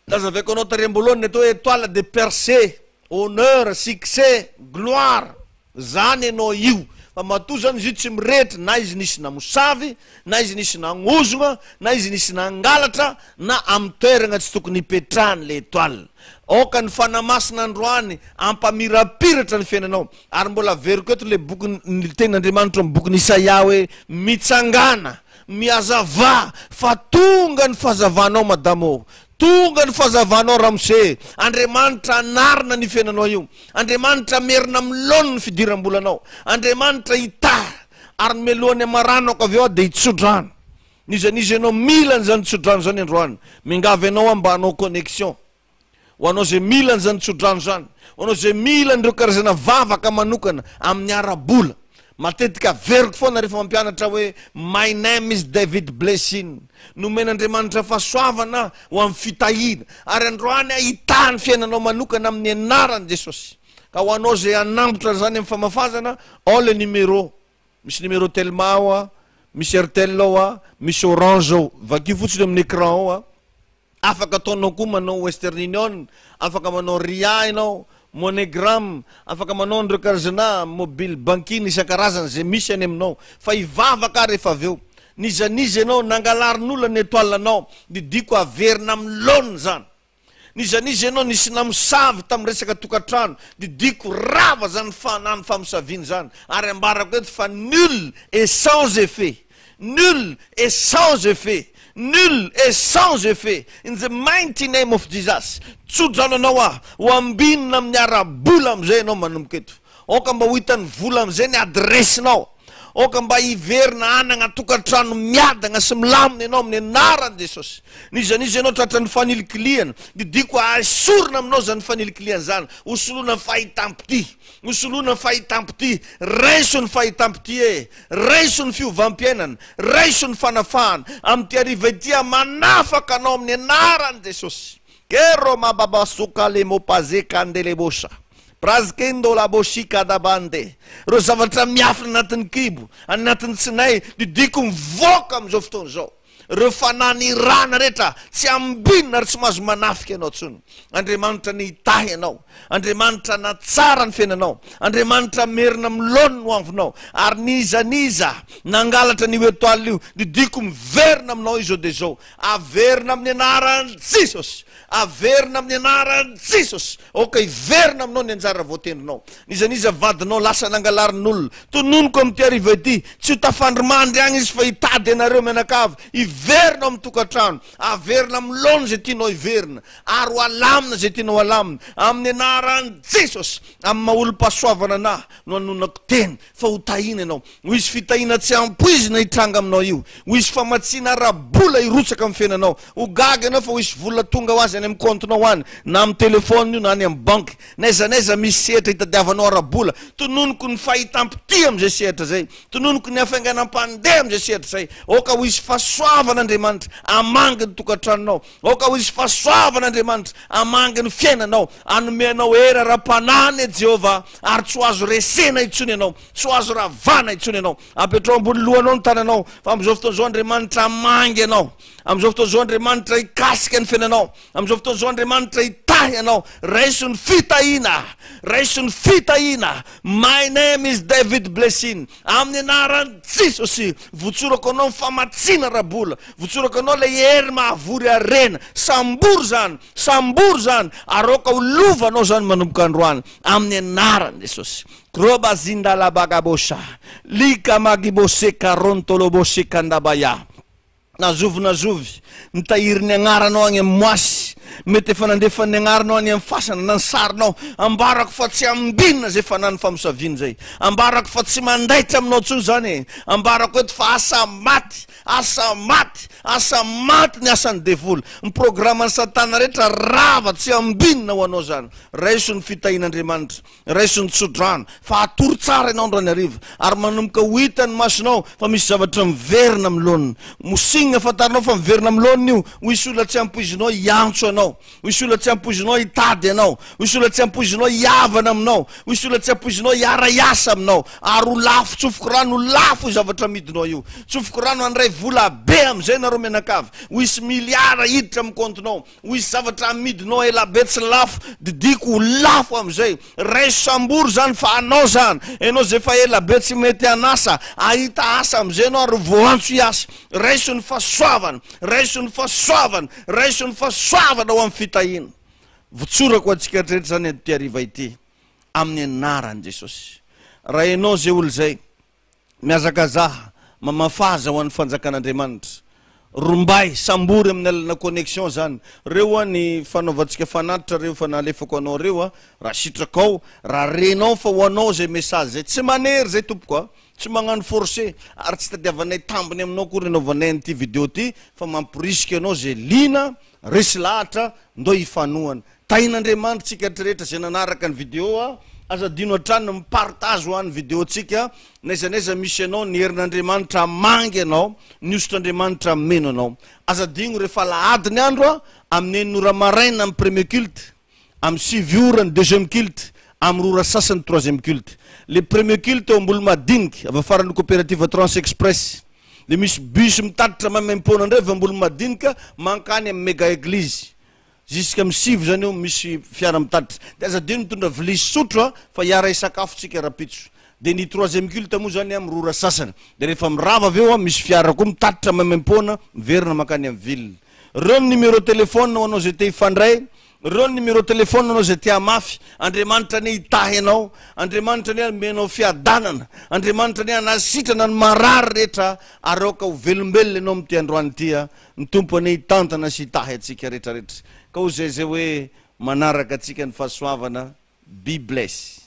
Nazavaiko anao tary am-boalohany ny atao hoe étoile de percée, honneur, succès, gloire. Zany ianao io. Fa matoa zany izy io tsy mirehitra na izy nisy namosavy, na izy nisy nagnozogna, na izy nisy nangalatra, na amin'ny toeragna tsy tokony hipetrahany le étoile. Aoka ny Fanahy Masina androany hampamirapiratra ny fiainanao. Ary mbola averiko eto le boky, ny tenin'Andriamanitra ao amin'ny bokin'i Isaia hoe, Mitsangàna, Mihazavà fa tonga ny fahazavanao madama ô! Tonga ny fahazavanao ramose! Andriamanitra hanarina ny fiainanao io! Andriamanitra hamerina amin'ny laoniny ny fidiram-bolanao! Andriamanitra hitahy! Ary ny mialohan'ny hamaranako avy eo aho dia hitsodrano! N'iza n'iza ianao mila an'izany tsodrano izany androany, miangavy anao aho mba hanao connexion. Ho anao izay mila an'izany tsodrano izany, ho anao izay mila an'ireo karazana vavaka manokana amin'ny ara-bola. Matetika averiko foana rehefa mampianatra hoe My name is David Blessing. Nomen'Andriamanitra fahasoavana ho amin'ny fitahiana. Ary androany aho hitahy ny fiainanao manokana amin'ny anaran'i Jesosy. Ka ho anao izay hanambotra an'izany amin'ny famafazana, ao ilay numéro. Misy numéro Telma ao a, misy Airtel ao a, misy Orange ao. Vakio fotsiny amin'ny écran ao a. Afaka ataonao koa manao Western Union, afaka manao Ria ianao, MoneyGram, afaka manao an'ireo karazana mobile banking isan-karazany izay misy any aminao. Fa hivavaka aho rehefa avy eo. N'iza n'iza ianao, nangalarin'olona ny étoile-nao, didiako averina amin'ny laoniny izany. N'iza n'iza ianao, nisy namosavy tamin'ny resaka tokantrano, didiako rava izany fanany famosaviana izany, ary ambarako eto fa nul et sans effet. Nul et sans effet, nul et sans effet, in the mighty name of Jesus, tso-drano anao aho, ho ambinina amin'ny ara-bola amin'izay ianao manomboka eto. Aoka mba ho hitan'ny vola amin'izay ny adiresinao. Aoka mba hiverina hanagna tokantrano miadagna sy milamina ianao amin'ny anaran'i Jesosy. N'iza n'iza ianao tratran'ny fanilikilihana, didiako haesorina aminao izany fanilikilihana izany, hosoloina fahitam-pitia. Hosoloina fahitam-pitia, raiso ny fahitam-pitia e! Raiso ny fiovam-piainana, raiso ny fanafahana, amin'ity hariva ity aho manafaka anao amin'ny anaran'i Jesosy. Kero mababasuka lemo paze kandelebosha. Prazkendo laboshika dabande. Ireo zavatra miafina anatin'ny kibo, anatin'ny tsinay, didiko mivoaka amin'izao fotoana izao. Ireo fanahy nirahana rehetra tsy ambinina ary tsy mahazo manafika anao intsony. Andriamanitra anie hitahy anao. Andriamanitra hanatsara ny fiainanao. Andriamanitra hamerina amin'ny laoniny ho avinao. Ary n'iza n'iza nangalatra an'io etoile io, didiako miverina aminao izao dia izao. Averina amin'ny anaran'i Jesosy. Averina amin'ny anaran'i Jesosy. Aoka hiverina aminao ny anjara voatendrinao. N'iza n'iza vadinao lasa nangalarin'olona. Tononiko amin'ity hariva ity, tsy ho tafandrimandry agny izy fa hitady anareo mianakavy. Hiverina ao amin'ny tokantrano. Averina amin'ny laoniny izay tianao hiverina. Ary ho alamina izay tianao alamina. Amin'ny anaran'i Jesosy. Amin'ny maha olom-pahasoavana anah no anononako teny fa ho tahiana ianao. Ho hisy fitahiana tsy ampoizina hitranga aminao io. Ho hisy famatsiana ara-bola hirotsaka amin'ny fiainanao. Ho gaga ianao fa ho hisy vola tonga ho azy any amin'ny kaontinao any, na amin'ny telefaonina io na any amin'ny banky. N'aiza n'aiza misy sehatra hitadiavanao ara-bola. Tononiko ny fahitam-pitia amin'izay sehatra izay. Tononiko ny hafainganam-pandeha amin'izay sehatra izay. Aoka ho hisy fahasoavana. fahasoavana Andriamanitra hamangy ny tokantranonao. Aoka ho hisy fahasoavana Andriamanitra hamangy ny fiainanao. Hanome anao hery ara-panahy anie Jehovah, ary tsy ho azo resena intsony ianao, tsy ho azo ravana intsony ianao. Apetraho ambony lohanao ny tananao, fa amin'izao fotoana izao Andriamanitra hamangy anao. Amin'izao fotoana izao Andriamanitra hikasika ny fiainanao. Amin'izao fotoana izao Andriamanitra hitahy anao. Raiso ny fitahiana. Raiso ny fitahiana. My name is David Blessing. Amin'ny anaran'i Jesosy, votsorako anao ny famatsiana ara-bola. Votsorako anao ilay hery mahavory harena. Sambory izany. Sambory izany. Ary aoka ho lovanao izany manomboka androany. Amin'ny anaran'i Jesosy. Kroba zindalabagabosha. Lika magibose karontolobose kandabaya. Na zovy na zovy mitahiry ny agnaranao agny amin'ny moasy, mety efa nandefa ny agnaranao any amin'ny fasana na ny sarinao, ambarako fa tsy ambinina zay fanan'ny famosaviana zay, ambarako fa tsy mandaitra aminao tsony zany e, ambarako eto fa asa maty, asa maty, asa maty ny asan'ny devoly, ny programan'i satana rehetra rava, tsy ambinina ho anao zany, raiso ny fitahian'Andriamanitra. Raiso ny tsodrano, fa hatory tsara ianao androany hariva, ary manomboka ho hitan'ny masonao fa misy zavatra miverina amin'ny laoniny. Mo signe fantarinao fa miverina amin'ny laoniny io, ho hisy olona tsy ampoizinao hiantso anao, ho hisy olona tsy ampoizinao hitady anao, ho hisy olona tsy ampoizinao hihavana aminao, ho hisy olona tsy ampoizinao hiara-hiasa aminao, ary ho lafo, tsofiko rano ho lafo io zavatra amidinao io, tsofiko rano handray vola be amin'izay nareo mianakavy, ho hisy miliara hiditra amin'ny kaontinao, Ho hisy zavatra amidinao elabe tsy lafo, didiko ho lafo amizay, raiso sambory zany fa anao zany, enao zay efa elabe tsy mety anasa, ahita asa amizay enao ary voantso hiasa, raiso ny fahasoavana, raiso ny fahasoavana, raiso ny fahasoavana ho amin'ny fitahiana. Votsorako ho antsika rehetra zany ity hariva ity, amin'ny anaran'i Jesosy. Raha enao zay olo zay, Mihazakazaha, mamafaza ho an'ny fanjakan'Andriamanitra. Rombay, sambory amin'ny alalana connexion zany. Reo hoa ny fanaovantsika fanatitra reo efa nalefako anao reo a, raha sitrakao, raha renao fa ho anao zay message zay, tsy manery zay tompoko a, tsy magnano forcé, ary tsy tadiavanay tambiny aminao akory anaovanay an'ity video ty fa mamporisika anao zay liana, resy lahatra, ndao hifanohana. Tahin'Andriamanitra tsika rehetra izay nanaraka ny video a! Aza adino hatrany ny mi-partage ho an'ny video tsika, n'aiza n'aiza misy anao, ny herin'Andriamanitra hamangy anao, ny hosotr'Andriamanitra hameno anao. Aza adino rehefa alahady ny andro a, amin'ny enina ora maraina ny premier culte, amin'ny sivy ora ny deuxième culte, amin'ny roa ora sasany ny troisième culte. Le premier culte eo Ambolomadinika, avy afaran'ny coopérative Trans Express. Le misy bus mitatitra maimaimpoana indray avy Ambolomadinika mankany amin'ny mega église. Jusque amin'ny sivy zany eo misy fiara mitatitra. De aza adino mitondra vilia sy sotro a, fa hiara hisakafo tsika rapitso. De ny troisième culte moa zany amin'ny roa ora sasany. De rehefa mirava avy eo a, misy fiara koa mitatitra maimaimpoana miverina mankany amin'ny ville. Reo ny numéro téléphone ho anao zay te hifandray, reo ny numéro téléphone ho anao zay te hamafy. Andriamanitra anie hitahy anao, Andriamanitra anie hanome anao fiadanana, Andriamanitra anie hanasitrana ny marary rehetra ary aoka ho velombelona ianao amin'ity androany ity a. Ny Tompo anie hitantana sy hitahy antsika retraretra ka ho zay zay hoe manaraka antsika ny fahasoavana be bless.